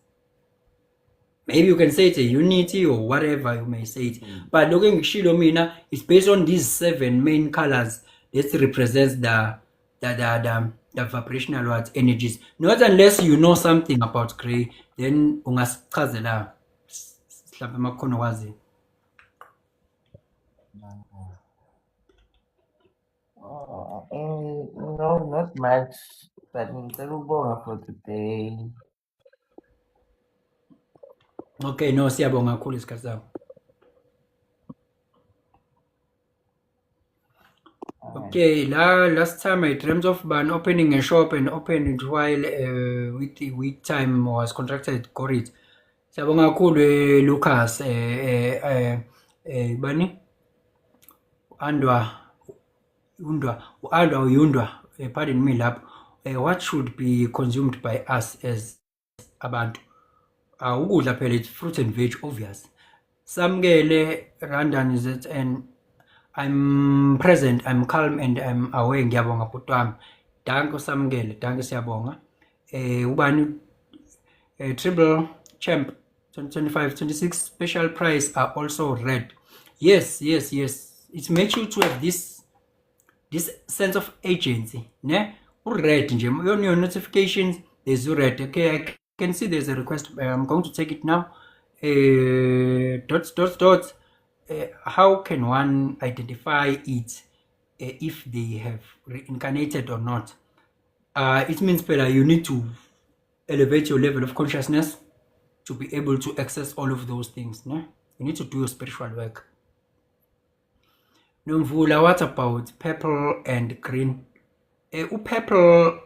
A: Maybe you can say it's a unity or whatever you may say it. But looking ngishilo mina, it's based on these 7 main colors that represents the vibrational what energies. Not unless you know something about gray, then ungasichazela mhlawumbe makukhona okwaziyo.
D: No, not much, but ngicela ukubonga for today.
A: Okay, no, siyabonga kakhulu isikhathi sakho. Okay, last time I dreamt of Ban opening a shop and opened it while with the week time was contracted. Got it. Siyabonga kakhulu, Lucas, bani? Andwa, Undwa, Andwa Uyundwa, pardon me lapho. What should be consumed by us as abantu? Ukudla phela, it's fruit and veg, obvious. Samkele Randan is it, and I'm present, I'm calm and I'm aware. Ngiyabonga bhuti wami. Danko Samkele, danko, siyabonga. Ubani Triple Champ 2025-26 special price are also red. Yes. It makes you to have this sense of agency, ne? Red nje on your notifications there's red. Okay, I can see there's a request. I'm going to take it now. Dots dot dot. How can one identify it if they have reincarnated or not? It means phela you need to elevate your level of consciousness to be able to access all of those things. Ne? You need to do your spiritual work. Nomvula, what about purple and green? Purple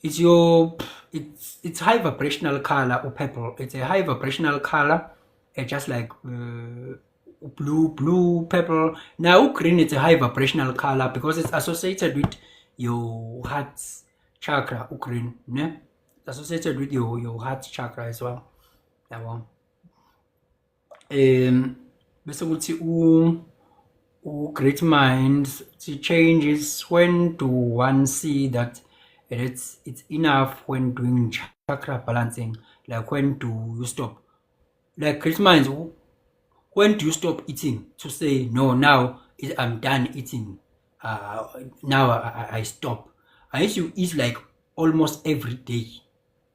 A: is your it's high vibrational color or purple. It's a high vibrational color, just like blue, purple. Now green, it's a high vibrational color because it's associated with your heart chakra. Green, ne? It's associated with your heart chakra as well. Yabo. Bese kuthi u great minds to changes. When do one see that it's enough when doing chakra balancing? Like, when do you stop? Like, great minds, when do you stop eating to say, "No, now I'm done eating, now I stop"? I used to eat like almost every day,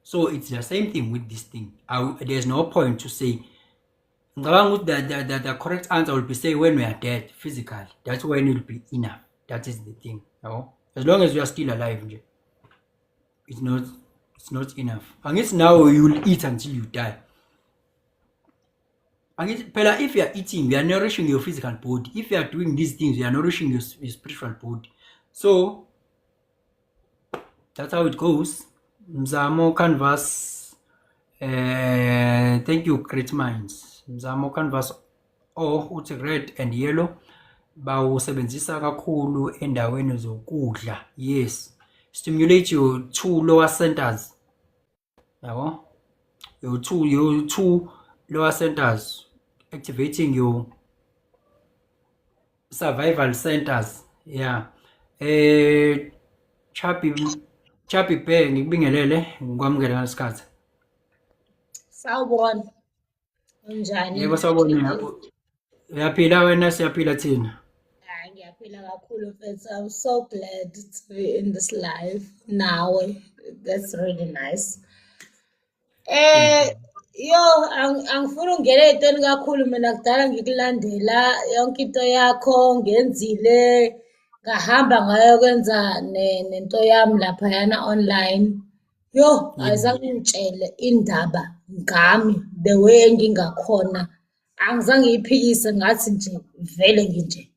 A: so it's the same thing with this thing. There's no point to say. Ngicabanga ukuthi the correct answer will be say when we are dead physically, that's when it will be enough. That is the thing, yabo? As long as you are still alive nje, it's not enough. Angithi now you will eat until you die. Angithi phela if you are eating, you are nourishing your physical body. If you are doing these things, you are nourishing your spiritual body. So that's how it goes. Mzamo Canvas, thank you, great minds. Mzamo Canvas, oh, uthi red and yellow bawusebenzisa kakhulu endaweni zokudla. Yes, stimulate your two lower centers, yabo, your two lower centers, activating your survival centers. Yeah. Chappy, Chappy Bear, ngikubingelele, ngikwamukele ngalesikhathi.
E: Sawubona. Unjani?
A: Yebo, sawubona. Uyaphila wena? Siyaphila thina.
E: Hayi, ngiyaphila kakhulu mfethu. I'm so glad to be in this live nawe. That's really nice. Yo, angifuni ukungena ey'ntweni kakhulu mina. Kudala ngikulandela yonke into yakho, ngenzile, ngahamba ngayokwenza nento yami laphayana online. Yo, ayizange ungitshele indaba ngami the way engingakhona. Angizange ngiyiphikise, ngathi nje vele nginje.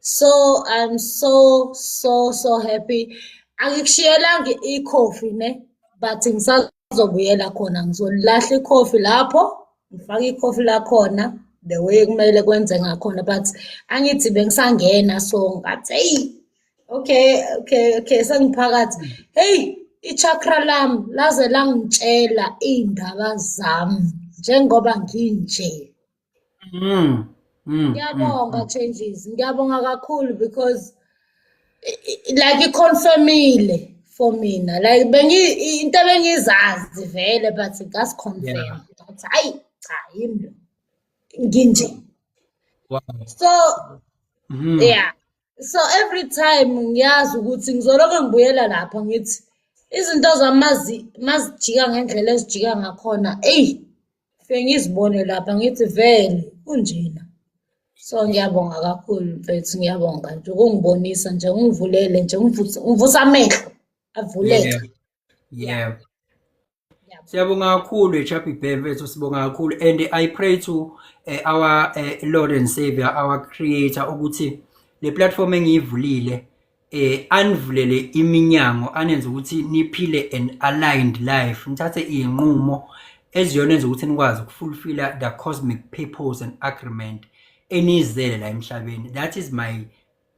E: So I'm so so so happy. Angikushiyelanga ikhofi ne, but ngisazobuyela khona, ngizolahla ikhofi lapho, ngifake ikhofi lakhona the way kumele kwenze ngakhona, but angithi bengisangena, so ngathi, hey, okay, sengiphakathi. Hey, i-chakra lami laze langitshela iy'ndaba zami njengoba nginje. Ngiyabonga, Changes. Ngiyabonga kakhulu because like i-confirmile for mina. Like bengi into bengizazi vele, but ngasi-confirm. Ngathi hayi cha, yimi lo. Nginje. So yeah. So every time ngiyazi ukuthi ngizolokhu ngibuyela lapha, ngithi izinto zami mazijika ngendlela ezijika ngakhona, eyi, fike ngizibone lapha, ngithi vele kunjena. So ngiyabonga kakhulu mfethu, ngiyabonga nje ukungibonisa nje, ungivulele nje, ungivusa amehlo avuleke.
A: Yeah. Siyabonga kakhulu, Chappy Bear mfethu, sibonga kakhulu, and I pray to our Lord and Savior, our creator, ukuthi le platform engiyivulile anivulele iminyango, anenze ukuthi niphile an aligned life, nithathe izinqumo eziyona enza ukuthi nikwazi ukufulfilla the cosmic purpose and agreement enizele la emhlabeni. That is my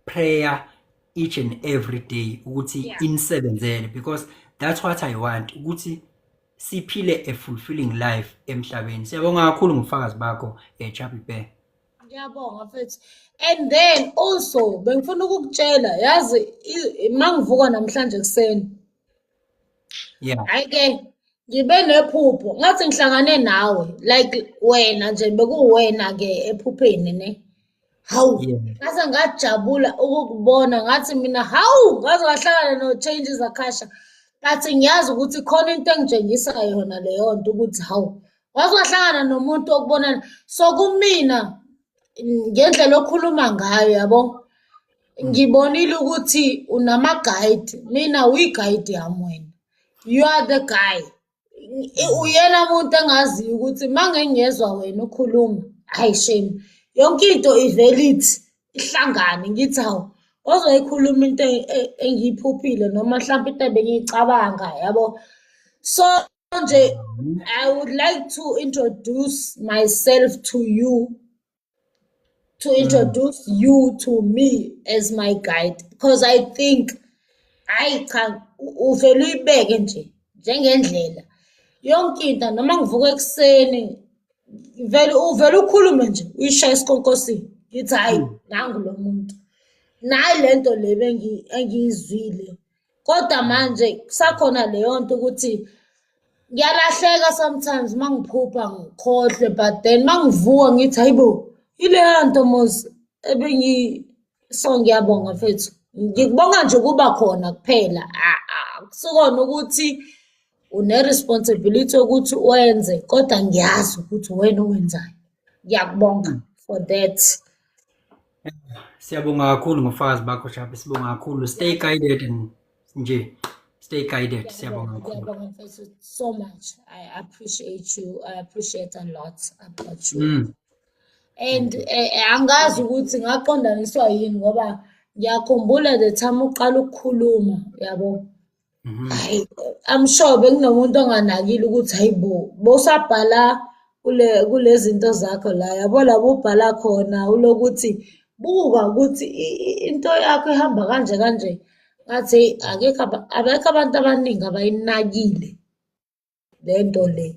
A: prayer each and every day, ukuthi inisebenzele, because that's what I want, ukuthi siphile a fulfilling life emhlabeni. Siyabonga kakhulu ngobufakazi bakho, Chappy Bear.
E: Ngiyabonga mfethu. And then also bengifuna ukukutshela, yazi, mangivuka namhlanje ekuseni.
A: Yeah.
E: Hhayi-ke ngibe nephupho ngathi ngihlangane nawe like wena nje bekuwena-ke ephupheni ne. Hawu, ngaze ngajabula ukukubona ngathi mina hawu ngaze ngahlangana no-Changes Akasha. But ngiyazi ukuthi khona into engitshengisa yona leyo nto ukuthi hawu waze wahlangana nomuntu okubonana. So kumina ngendlela okhuluma ngayo yabo, ngibonile ukuthi unama-guide, mina uyi-guide yami wena. You are the guy. Uyena muntu engaziyo ukuthi uma ngengiyezwa wena ukhuluma, hhayi shame, yonke into ivele ithi ihlangane ngithi hawu ozoyikhuluma into engiyiphuphile noma mhlampe into ebengiyicabanga yabo. So nje I would like to introduce myself to you, to introduce you to me as my guide, because I think hayi cha uvele uyibeke nje njengendlela yonke into noma ngivuka ekuseni vele uvele ukhulume nje uyishaye esikonkosini ngithi hayi nangu lo muntu nayi lento le engiyizwile. Kodwa manje kusakhona leyo nto ukuthi ngiyalahleka sometimes uma ngiphupha ngikhohlwe, but then uma ngivuka ngithi hayibo ileya nto mos ebengi. So ngiyabonga mfethu, ngikubonga nje ukuba khona kuphela, akusikona ukuthi une-responsibility yokuthi wenze, kodwa ngiyazi ukuthi wena owenzayo. Ngiyakubonga for that.
A: Siyabonga kakhulu ngofakazi bakho Shabi, sibonga kakhulu. Stay guided and nje stay guided. Siyabonga kakhulu.
E: Ngiyabonga mfethu so much. I appreciate you. I appreciate a lot about you. And angazi ukuthi ngaqondaniswa yini ngoba ngiyakhumbula the time uqala ukukhuluma yabo. Hayi, I'm sure bekunomuntu onganakile ukuthi hayibo bosabhala kule kulezinto zakho la yabo la ubhala khona ulokuthi buka ukuthi into yakho ihamba kanje kanje. Ngathi hey akekho abekho abantu abaningi abayinakile le nto le.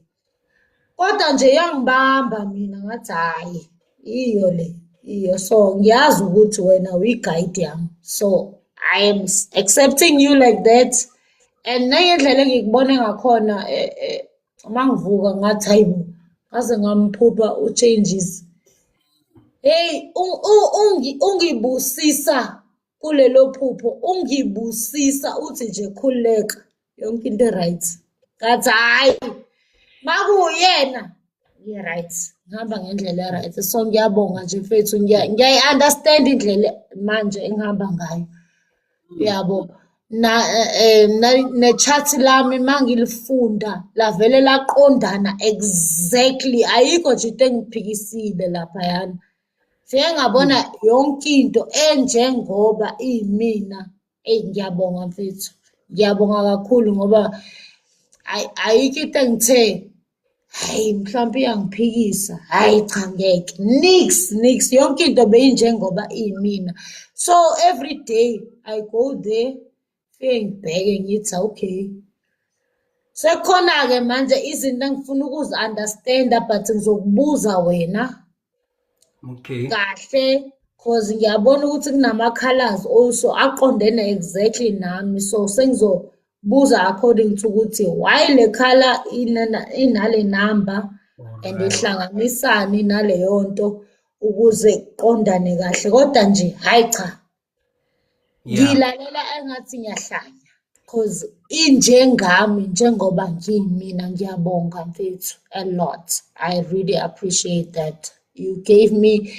E: Kodwa nje yangibamba mina ngathi hhayi iyo le iyo. So ngiyazi ukuthi wena uyi-guide yami. So I am accepting you like that. And nangendlela engikubone ngakhona uma ngivuka ngathi hayibo ngaze ngamphupha u-Changes. Hey ungibusisa kulelo phupho, ungibusisa uthi nje khululeka yonke into right. Ngathi hhayi makuyena ngi-right, ngihamba ngendlela e-right. So ngiyabonga nje mfethu, ngiyayi-understand indlela manje engihamba ngayo. Yabo na ne-chart lami mangilifunda lavele laqondana exactly, ayikho nje into engiphikisile laphayana. Fike ngabona yonke into enjengoba iyimina. Eyi ngiyabonga mfethu, ngiyabonga kakhulu ngoba ayikho into engithe hayi mhlawumbe iyangiphikisa, hhayi cha ngeke, niks niks, yonke into beyinjengoba iyimina. So every day I go there fike ngibheke ngithi okay. Sekukhona-ke manje izinto engifuna ukuzi-understand-a but ngizokubuza wena
A: Okay.
E: kahle cause ngiyabona ukuthi kunama-colours also aqondene exactly nami, so sengizobuza according to ukuthi why le colour inale number and ihlanganisani naleyo nto ukuze kuqondane kahle. Kodwa nje hhayi cha, ngilalela engathi ngiyahlanya cause injengami njengoba ngiyimina. Ngiyabonga mfethu a lot. I really appreciate that. You gave me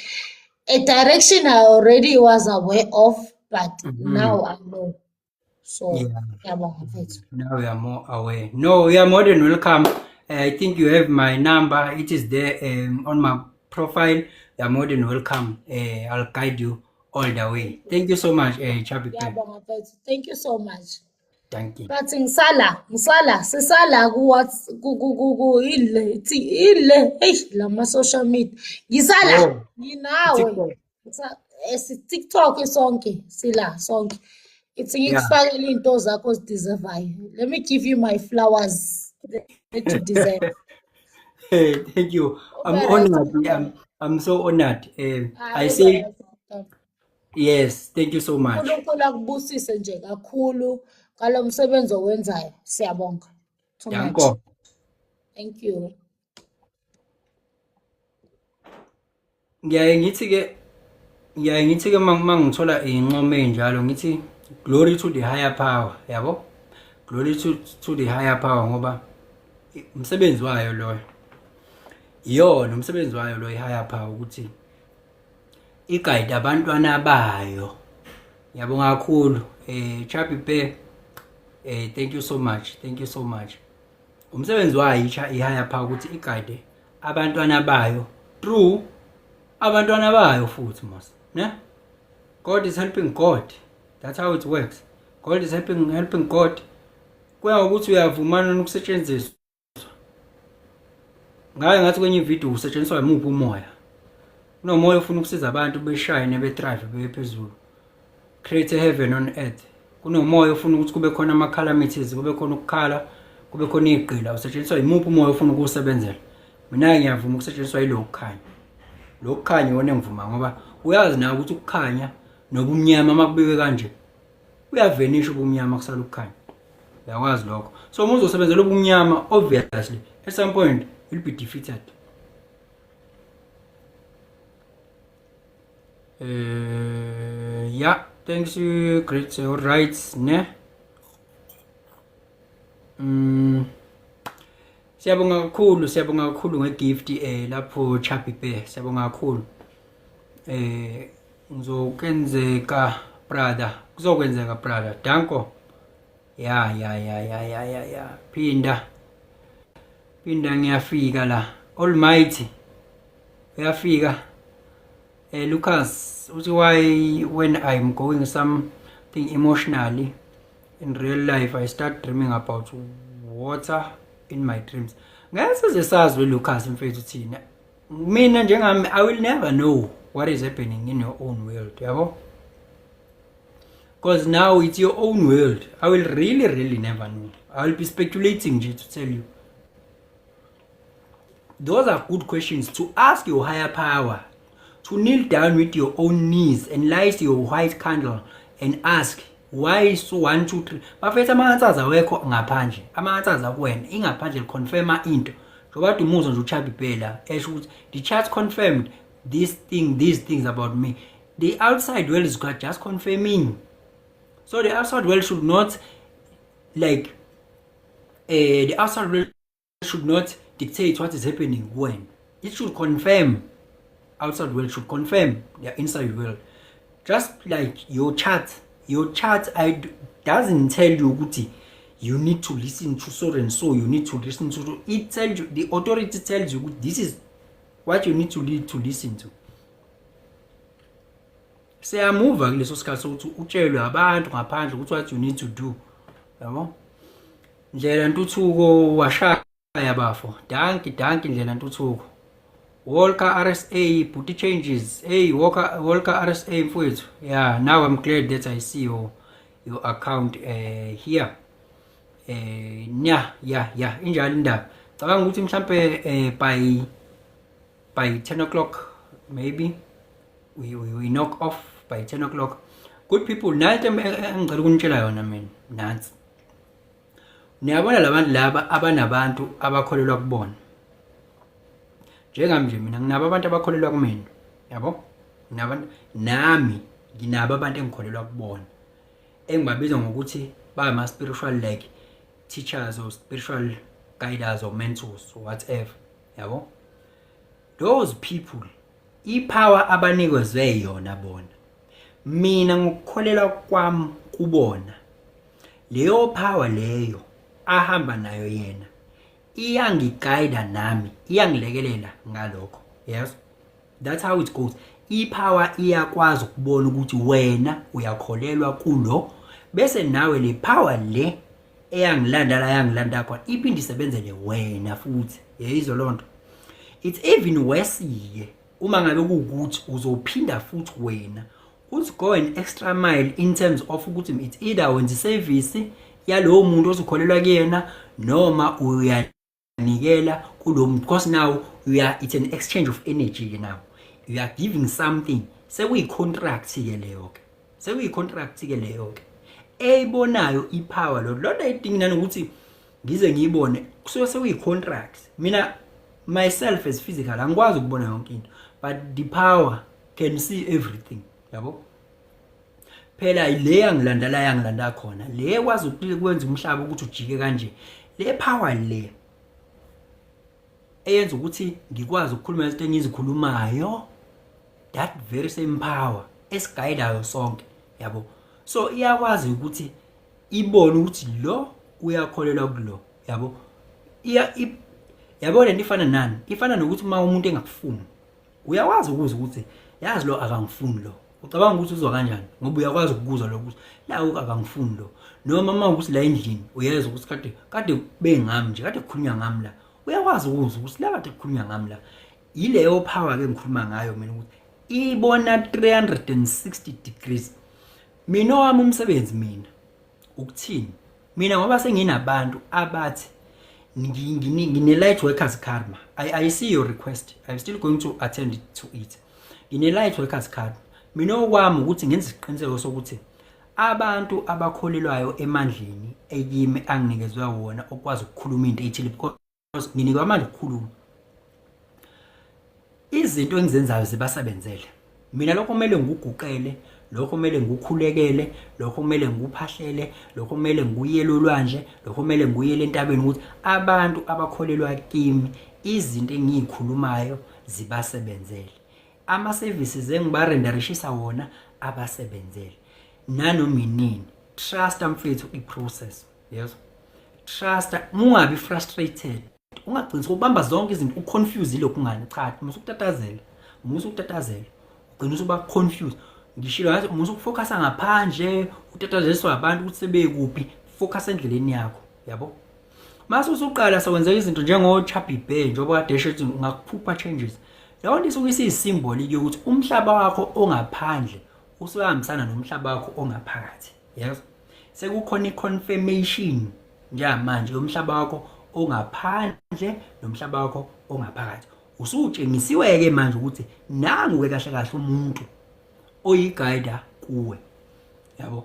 E: a direction I already was aware of, but now I know. So ngiyabonga mfethu.
A: Now we are more aware. No, you are more than welcome. I think you have my number. It is there on my profile. You are more than welcome. I'll guide you all the way. Thank you so much, Chabi.
E: Ngiyabonga mfethu. Thank you so much.
A: Thank you.
E: But ngisala, ngisala, sisala ku ku ku ku ku ile ile hey lama social media. Ngisala
A: Oh,
E: nginawe.
A: TikTok.
E: Si TikTok sonke sila sonke. Ithi ngikufakele into zakho ozideservayo. Let me give you my flowers that you deserve.
A: Hey, thank you. I'm
E: Ube right.
A: honored. I'm so honored. I
E: Ube
A: say
E: right.
A: yes. Thank you so much.
E: uNkulunkulu akubusise nje kakhulu. Ngalo msebenzi owenzayo. Siyabonga. Too much.
A: Danko.
E: Thank you.
A: Ngiyaye ngithi ke mangithola iy'ncomo ey'njalo, ngithi glory to the higher power, yabo, glory to the higher power, ngoba umsebenzi wayo loyo, iyona umsebenzi wayo lo i-higher power ukuthi i-guide abantwana bayo. Ngiyabonga kakhulu, Chubby Bear. Thank you so much, thank you so much. Umsebenzi wayo i-higher power ukuthi i-guide abantwana bayo through abantwana bayo futhi mos, ne? God is helping God. That's how it works. God is helping God. Kuya ngokuthi uyavumana ukusetshenziswa. Ngaye ngathi kwenye ividiyo, usetshenziswa imuphi umoya? Kunomoya ofuna ukusiza abantu be-shine, be-thrive, beye phezulu, create a heaven on earth. Kunomoya ofuna ukuthi kube khona ama-calamities, kube khona ukukhala, kube khona iy'gqila. Usetshenziswa imuphi umoya ofuna ukuwusebenzela? Mina-ke ngiyavuma ukusetshenziswa yilo kukhanya. Lo kukhanya iwona engivuma, ngoba uyazi nawe ukuthi ukukhanya nobumnyama uma kubikwe kanje, uya-vanish-a ubumnyama, kusala ukukhanya. Uyakwazi lokho. So uma uzosebenzela ubumnyama, obviously at some point you'll be defeated. Yeah, thanks you, great. All right, ne. Siyabonga kakhulu, siyabonga kakhulu nge-gift lapho, Chubby Bear. Siyabonga kakhulu. Ngizokwenzeka brother, kuzokwenzeka brother. Danko. Ya. Phinda. Phinda, ngiyafika la. Almighty. Uyafika. Lucas uthi, why when I'm going something emotionally in real life, I start dreaming about water in my dreams? Ngeke size sazi we Lucas mfethu thina. Mina njengami, I will never know what is happening in your own world, yabo? Because now it's your own world. I will really really never know. I will be speculating nje to tell you. Those are good questions to ask your higher power. To kneel down with your own knees and light your white candle and ask why. So 1 2 3, bafethu, ama-answers awekho ngaphandle, ama-answers akuwena. Ingaphandle li-confirma into, njengoba kade umuzwa nje uChubby Bear esho ukuthi the chart confirmed this thing, these things about me. The outside world is just confirming. So the outside world should not like the outside world should not dictate what is happening. When it should confirm, outside world should confirm the inside world. Just like your chart, your chart I doesn't tell you ukuthi you need to listen to so and so, you need to listen to. It tells you, the authority tells you this is what you need to lead to listen to. Siyamuva kuleso sikhathi sokuthi utshelwe abantu ngaphandle ukuthi what you need to do, yabo? Ndlela Ntuthuko, washaya bafo. Danki, danki Ndlela Ntuthuko. Walker RSA booty changes. Hey Walker, Walker RSA mfowethu. Yeah, now I'm glad that I see your account here. Yeah, injalo indaba. Cabanga ukuthi mhlambe by 10 o'clock maybe we knock off by 10 o'clock. Good people, nathi engicela ukunitshela yona mina nansi. Niyabona labantu laba abanabantu abakholelwa kubona, njengami nje, mina nginabo abantu abakholelwa kumina, yabo? Nginabantu nami, nginabo abantu engikholelwa kubona, engibabiza ngokuthi ba spiritual like teachers or spiritual guiders or mentors or whatever, yabo? Those people, i-power abanikezwe yona bona, mina ngokukholelwa kwami kubona, leyo power leyo ahamba nayo yena iyangi-guide nami, iyangilekelela ngalokho. Yes, that's how it goes. I-power iyakwazi ukubona ukuthi wena uyakholelwa kulo, bese nawe le power le eyangilanda la yangilanda khona iphinde isebenzele wena futhi. Yeyizwa loo nto? It's even worse ye uma ngabe kuwukuthi uzophinda futhi wena uthi go an extra mile in terms of ukuthi it's either wenza i-service yalowo muntu ozukholelwa kuyena noma uyanikela kulo muntu, because now you are it's an exchange of energy ke. Now you are giving something, sekuyi-contract ke leyo ke, sekuyi-contract ke leyo ke. Eyibonayo ipower lo lona idingi nanokuthi ngize ngiyibone, kusuke sekuyi-contract. Mina myself as physical angikwazi ukubona yonke into, but the power can see everything, yabo. Phela le yangilanda la yangilanda khona, le kwazi ukwenza umhlaba ukuthi ujike kanje, le power le eyenza ukuthi ngikwazi ukukhuluma izinto engizikhulumayo, that very same power esigayidayo sonke, yabo. So iyakwazi ukuthi ibone ukuthi lo uyakholelwa kulo, yabo. Iya yabo lento ifana nani? Ifana nokuthi uma umuntu engakufuni, uyakwazi ukuzwa ukuthi yazi lo akangifuni lo. Ucabanga ukuthi uzwa kanjani? Ngoba uyakwazi ukukuzwa lokho ukuthi la akangifuni lo. Noma uma ukuthi la endlini uyezwa ukuthi kade bengami nje, kade kukhulunywa ngami la. Uyakwazi ukuzwa ukuthi la kade kukhulunywa ngami la. Yileyo power ke ngikhuluma ngayo mina, ukuthi ibona 360 degrees. Mina owami umsebenzi mina ukuthini? Mina ngoba senginabantu abathi ngine light workers karma. I see your request. I'm still going to attend to it. Ngine light workers karma. Mina okwami ukuthi ngenze isiqiniseko sokuthi abantu abakholelwayo emandleni ekimi anginikezwe wona okwazi ukukhuluma into ethile, because nginikwe amandla okukhuluma. Izinto engizenzayo zibasebenzele. Mina lokho kumele ngikuguqele, lokho kumele ngikukhulekele, lokho kumele ngikuphahlele, lokho kumele ngikuyele olwandle, lokho kumele ngikuyele entabeni, ukuthi abantu abakholelwa kimi izinto engiyikhulumayo zibasebenzele. Ama-services engibarenderishisa wona abasebenzele. Nanoma inini. Trust mfethu i-process. Yes. Trust, ungabi frustrated. Ungagcini ukubamba zonke izinto uconfuse lokhu ngani. Cha, musa ukutatazela. Musa ukutatazela. Ugcina usuba confused. Ngishilo ngathi musa ukufocusa ngaphandle, utatazeliswa abantu ukuthi sebekuphi, focus endleleni yakho, yabo. Mase usuqala sekwenzeka izinto njengo Chubby Bear, njengoba kade esho ukuthi ungakuphupha changes. Leyo nto isuke isiyisimboli yokuthi umhlaba wakho ongaphandle usuhambisana nomhlaba wakho ongaphakathi. Yes. Sekukhona i-confirmation njengamanje yomhlaba wakho ongaphandle nomhlaba wakho ongaphakathi. Usutshengisiwe-ke manje ukuthi nangu-ke kahle kahle umuntu oyiguider kuwe, yabo.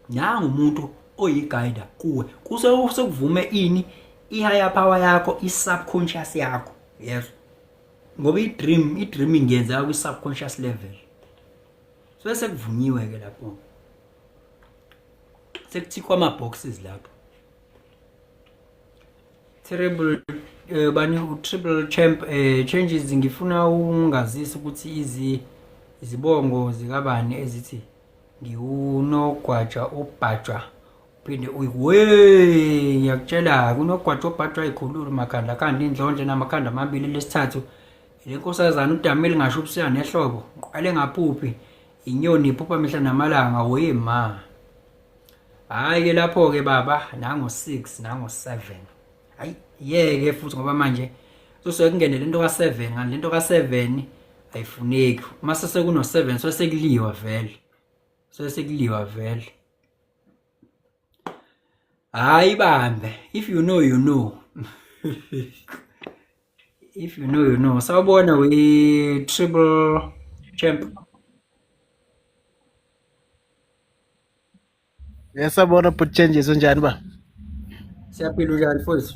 A: Nangu umuntu oyiguider kuwe, kusekuvume ini i-higher power yakho, i-subconscious yakho, yes. Ngoba i-dreaming yenzeka kwi-subconscious level. So sekuvunyiwe-ke lapho, sekuthikwa ama-boxes lapho. Terrible bani u-triple champ changes. Ngifuna ungazisa ukuthi izibongo zikabani ezithi ngiwunogwaja obhajwa uphinde uyi ngiyakutshela kunogwaja obhajwa ikhululu makhanda khanda indlondle namakhanda amabili lesithathu le nkosazana udamile ngasho ubusika nehlobo ngiqale ngaphuphi inyoni iphupha mihla namalanga we ma. Hayi ke lapho ke baba, nango 6 nango 7. Hayi yeke futhi ngoba manje kusuke kungene lento ka 7, kanti lento ka 7 ayifuneki. Mase sekuno 7 so sekuliwa vele. So sekuliwa vele. Hayi bambe, if you know you know. If you know you know. Sawubona we triple champ.
F: Yasabona but changes unjani ba?
A: Siyaphila, unjani mfowethu?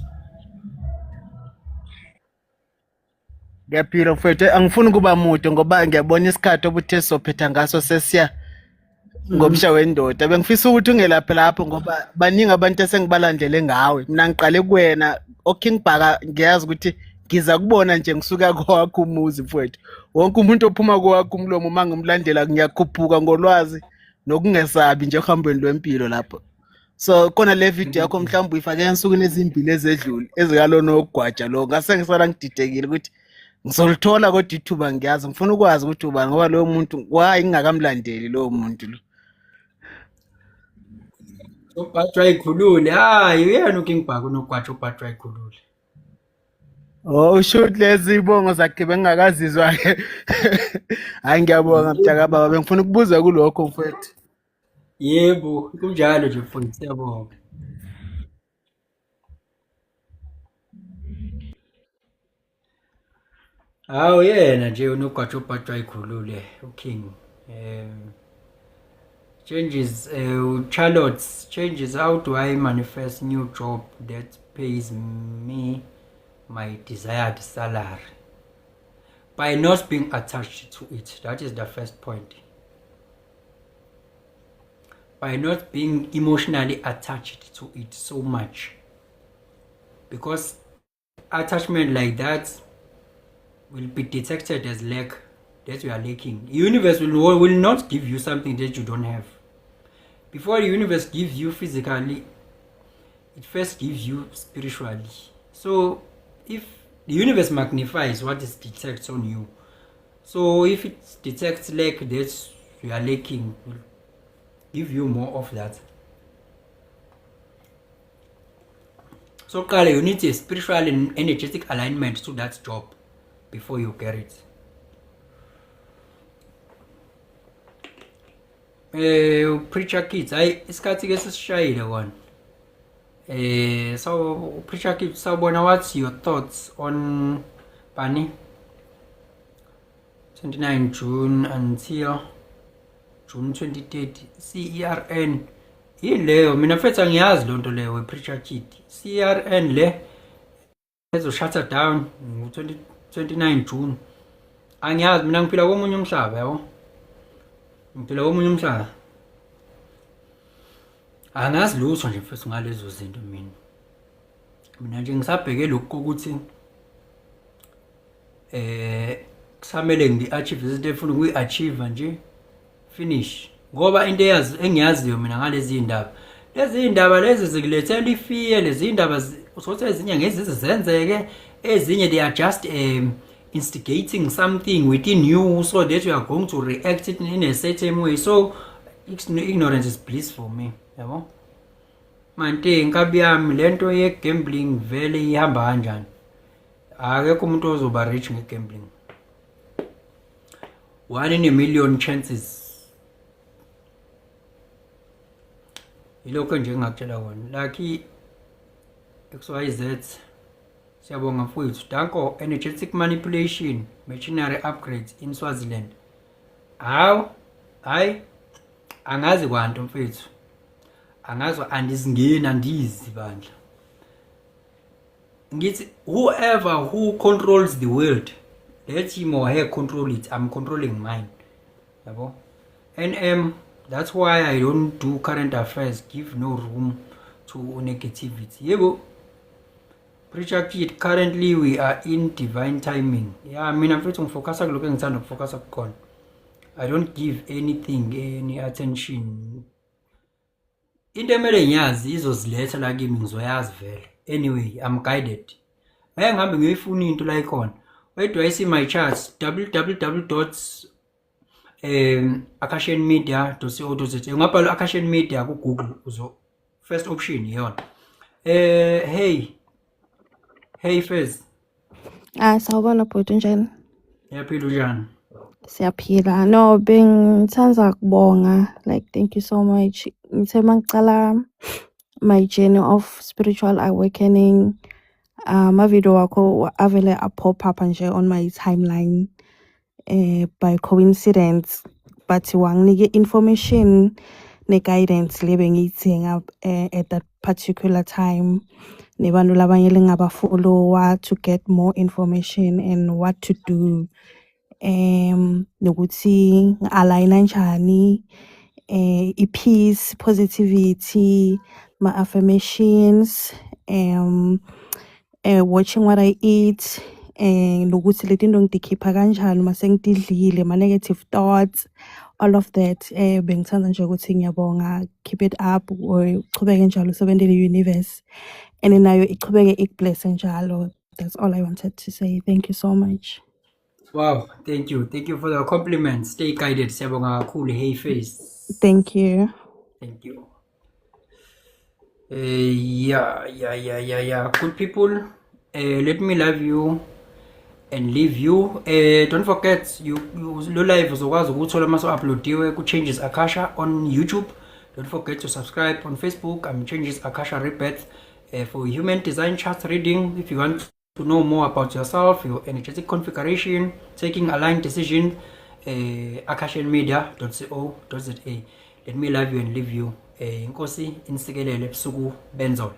F: Ngiyaphila mfowethu, angifuni kuba mude ngoba ngiyabona isikhathi obuthe sophetha ngaso sesiya ngomsha wendoda. Bengifisa ukuthi ungelaphe lapho ngoba baningi abantu esengibalandele ngawe. Mina ngiqale kuwena oKing Bhaka, ngiyazi ukuthi ngiza kubona nje ngisuka kowakho umuzi mfowethu. Wonke umuntu ophuma kowakho umlomo uma ngimlandela ngiyakhuphuka ngolwazi nokungesabi nje ohambweni lwempilo lapho. So khona le video yakho mhlawumbe uyifake ensukwini ezimbili ezedlule ezikalona ogwaja lo, ngase ngisala ngididekile ukuthi ngizolithola kodwa ithuba ngiyazi ngifuna ukwazi ukuthi ubani ngoba loyo muntu why ngingakamlandeli lowo muntu lo.
A: Ubhajwa ikhulule. Hayi uyena uKing Bhaka unogwaja ubhajwa ikhulule.
F: Oh usho lezi ibongo zakhe bengingakazizwa ke. Hayi ngiyabonga mntaka baba, bengifuna ukubuza kulokho mfowethu.
A: Yebo, kunjalo nje mfowethu, siyabonga. Hawu yena nje unogwaja obhajwa ikhulule uKing. Changes, Charlotte's changes. How do I manifest new job that pays me my desired salary? By not being attached to it. That is the first point. By not being emotionally attached to it so much. Because attachment like that will be detected as lack, that you are lacking. The universe will not give you something that you don't have. Before the universe gives you physically, it first gives you spiritually. So if the universe magnifies what it detects on you, so if it detects lack that you are lacking, will give you more of that. So Kale, you need a spiritual and energetic alignment to that job before you get it. Preacher Kids, hayi isikhathi ke sesishayile kona. So Preacher Kids, sawubona, what's your thoughts on Bani? 29 June until June 2030 CERN yini leyo? Mina mfethu angiyazi lonto leyo we-Preacher Kid. CERN le ezo-shutter down ngo-29 June. Angiyazi mina, ngiphila komunye umhlaba, yabo. Ngiphila komunye umhlaba. Angazi lutho nje mfethu ngalezo zinto mina. Mina nje ngisabheke lokhu kokuthi kusamele ngi-achieve izinto efuna ukuyi-achieve nje, finish. Ngoba into eyazi engiyaziyo mina ngalezi iy'ndaba, lezi iy'ndaba lezi zikulethela ifiye, lezi iy'ndaba uthole ezinye ngeke zize zenzeke, ezinye they are just instigating something within you so that you are going to react it in a certain way. So ignorance is bliss for me, yabo. Manje inkabi yami lento ye-gambling vele ihamba kanjani? Akekho umuntu ozoba rich nge-gambling. 1 in a million chances. Yilokho nje engingakutshela kona. Lucky XYZ, siyabonga mfowethu. Danko, energetic manipulation, machinery upgrades in Swaziland. Hawu, hayi, angazi kwanto mfowethu. Angazi, andizingeni, andizi bandla. Ngithi whoever who controls the world, let him or her control it. I'm controlling mine. Yabo? NM, that's why I don't do current affairs, give no room to negativity. Yebo. Preacher Kid, currently we are in divine timing. Yeah, mina mfethu ngifocusa kulokho engithanda ukufocusa kukhona. I don't give anything any attention. Into emele ngiyazi izoziletha la kimi, ngizoyazi vele. Anyway, I'm guided. Ngeke ngihambe ngiyoyifuna into la ikhona. Where do I see my charts? www akashenmedia.co.za. Ungabhala Akashen Media ku Google, uzo first option iyona. Hey. Hey Fez.
G: Ah, sawubona bhuti, unjani?
A: Ngiyaphila, unjani?
G: Siyaphila. No, bengithanda kubonga. Like, thank you so much. Ngithe mangicala my journey of spiritual awakening, ama-video wakho avele a-pop up nje on my timeline by coincidence, but wanginike information ne-guidance le bengiyidzinga at that particular time, nebantu labanye lengabafollowa to get more information and what to do, nokuthi ngi-aligna njani, i-peace, positivity, my affirmations, watching what I eat, nokuthi leti nto ngitikhipha kanjani uma sengididlile, ma-negative thoughts, all of that. Bengithanda nje ukuthi ngiyabonga, keep it up, or uchubeke njalo usebenzele i-universe and nayo ichubeke ikublesse njalo. That's all I wanted to say. Thank you so much.
A: Wow, thank you. Thank you for the compliments. Stay guided. Siyabonga kakhulu. Hey Face.
G: Thank you.
A: Thank you. Yeah. Good people, let me love you and leave you. Don't forget, you lo live uzokwazi ukuthola mase uploadiwe ku Changes Akasha on YouTube. Don't forget to subscribe on Facebook. I'm Changes Akasha Rebirth. For human design chart reading, if you want to know more about yourself, your energetic configuration, taking aligned decision, akashanmedia.co.za. Let me love you and leave you. Inkosi inisikelele ebusuku benzolo.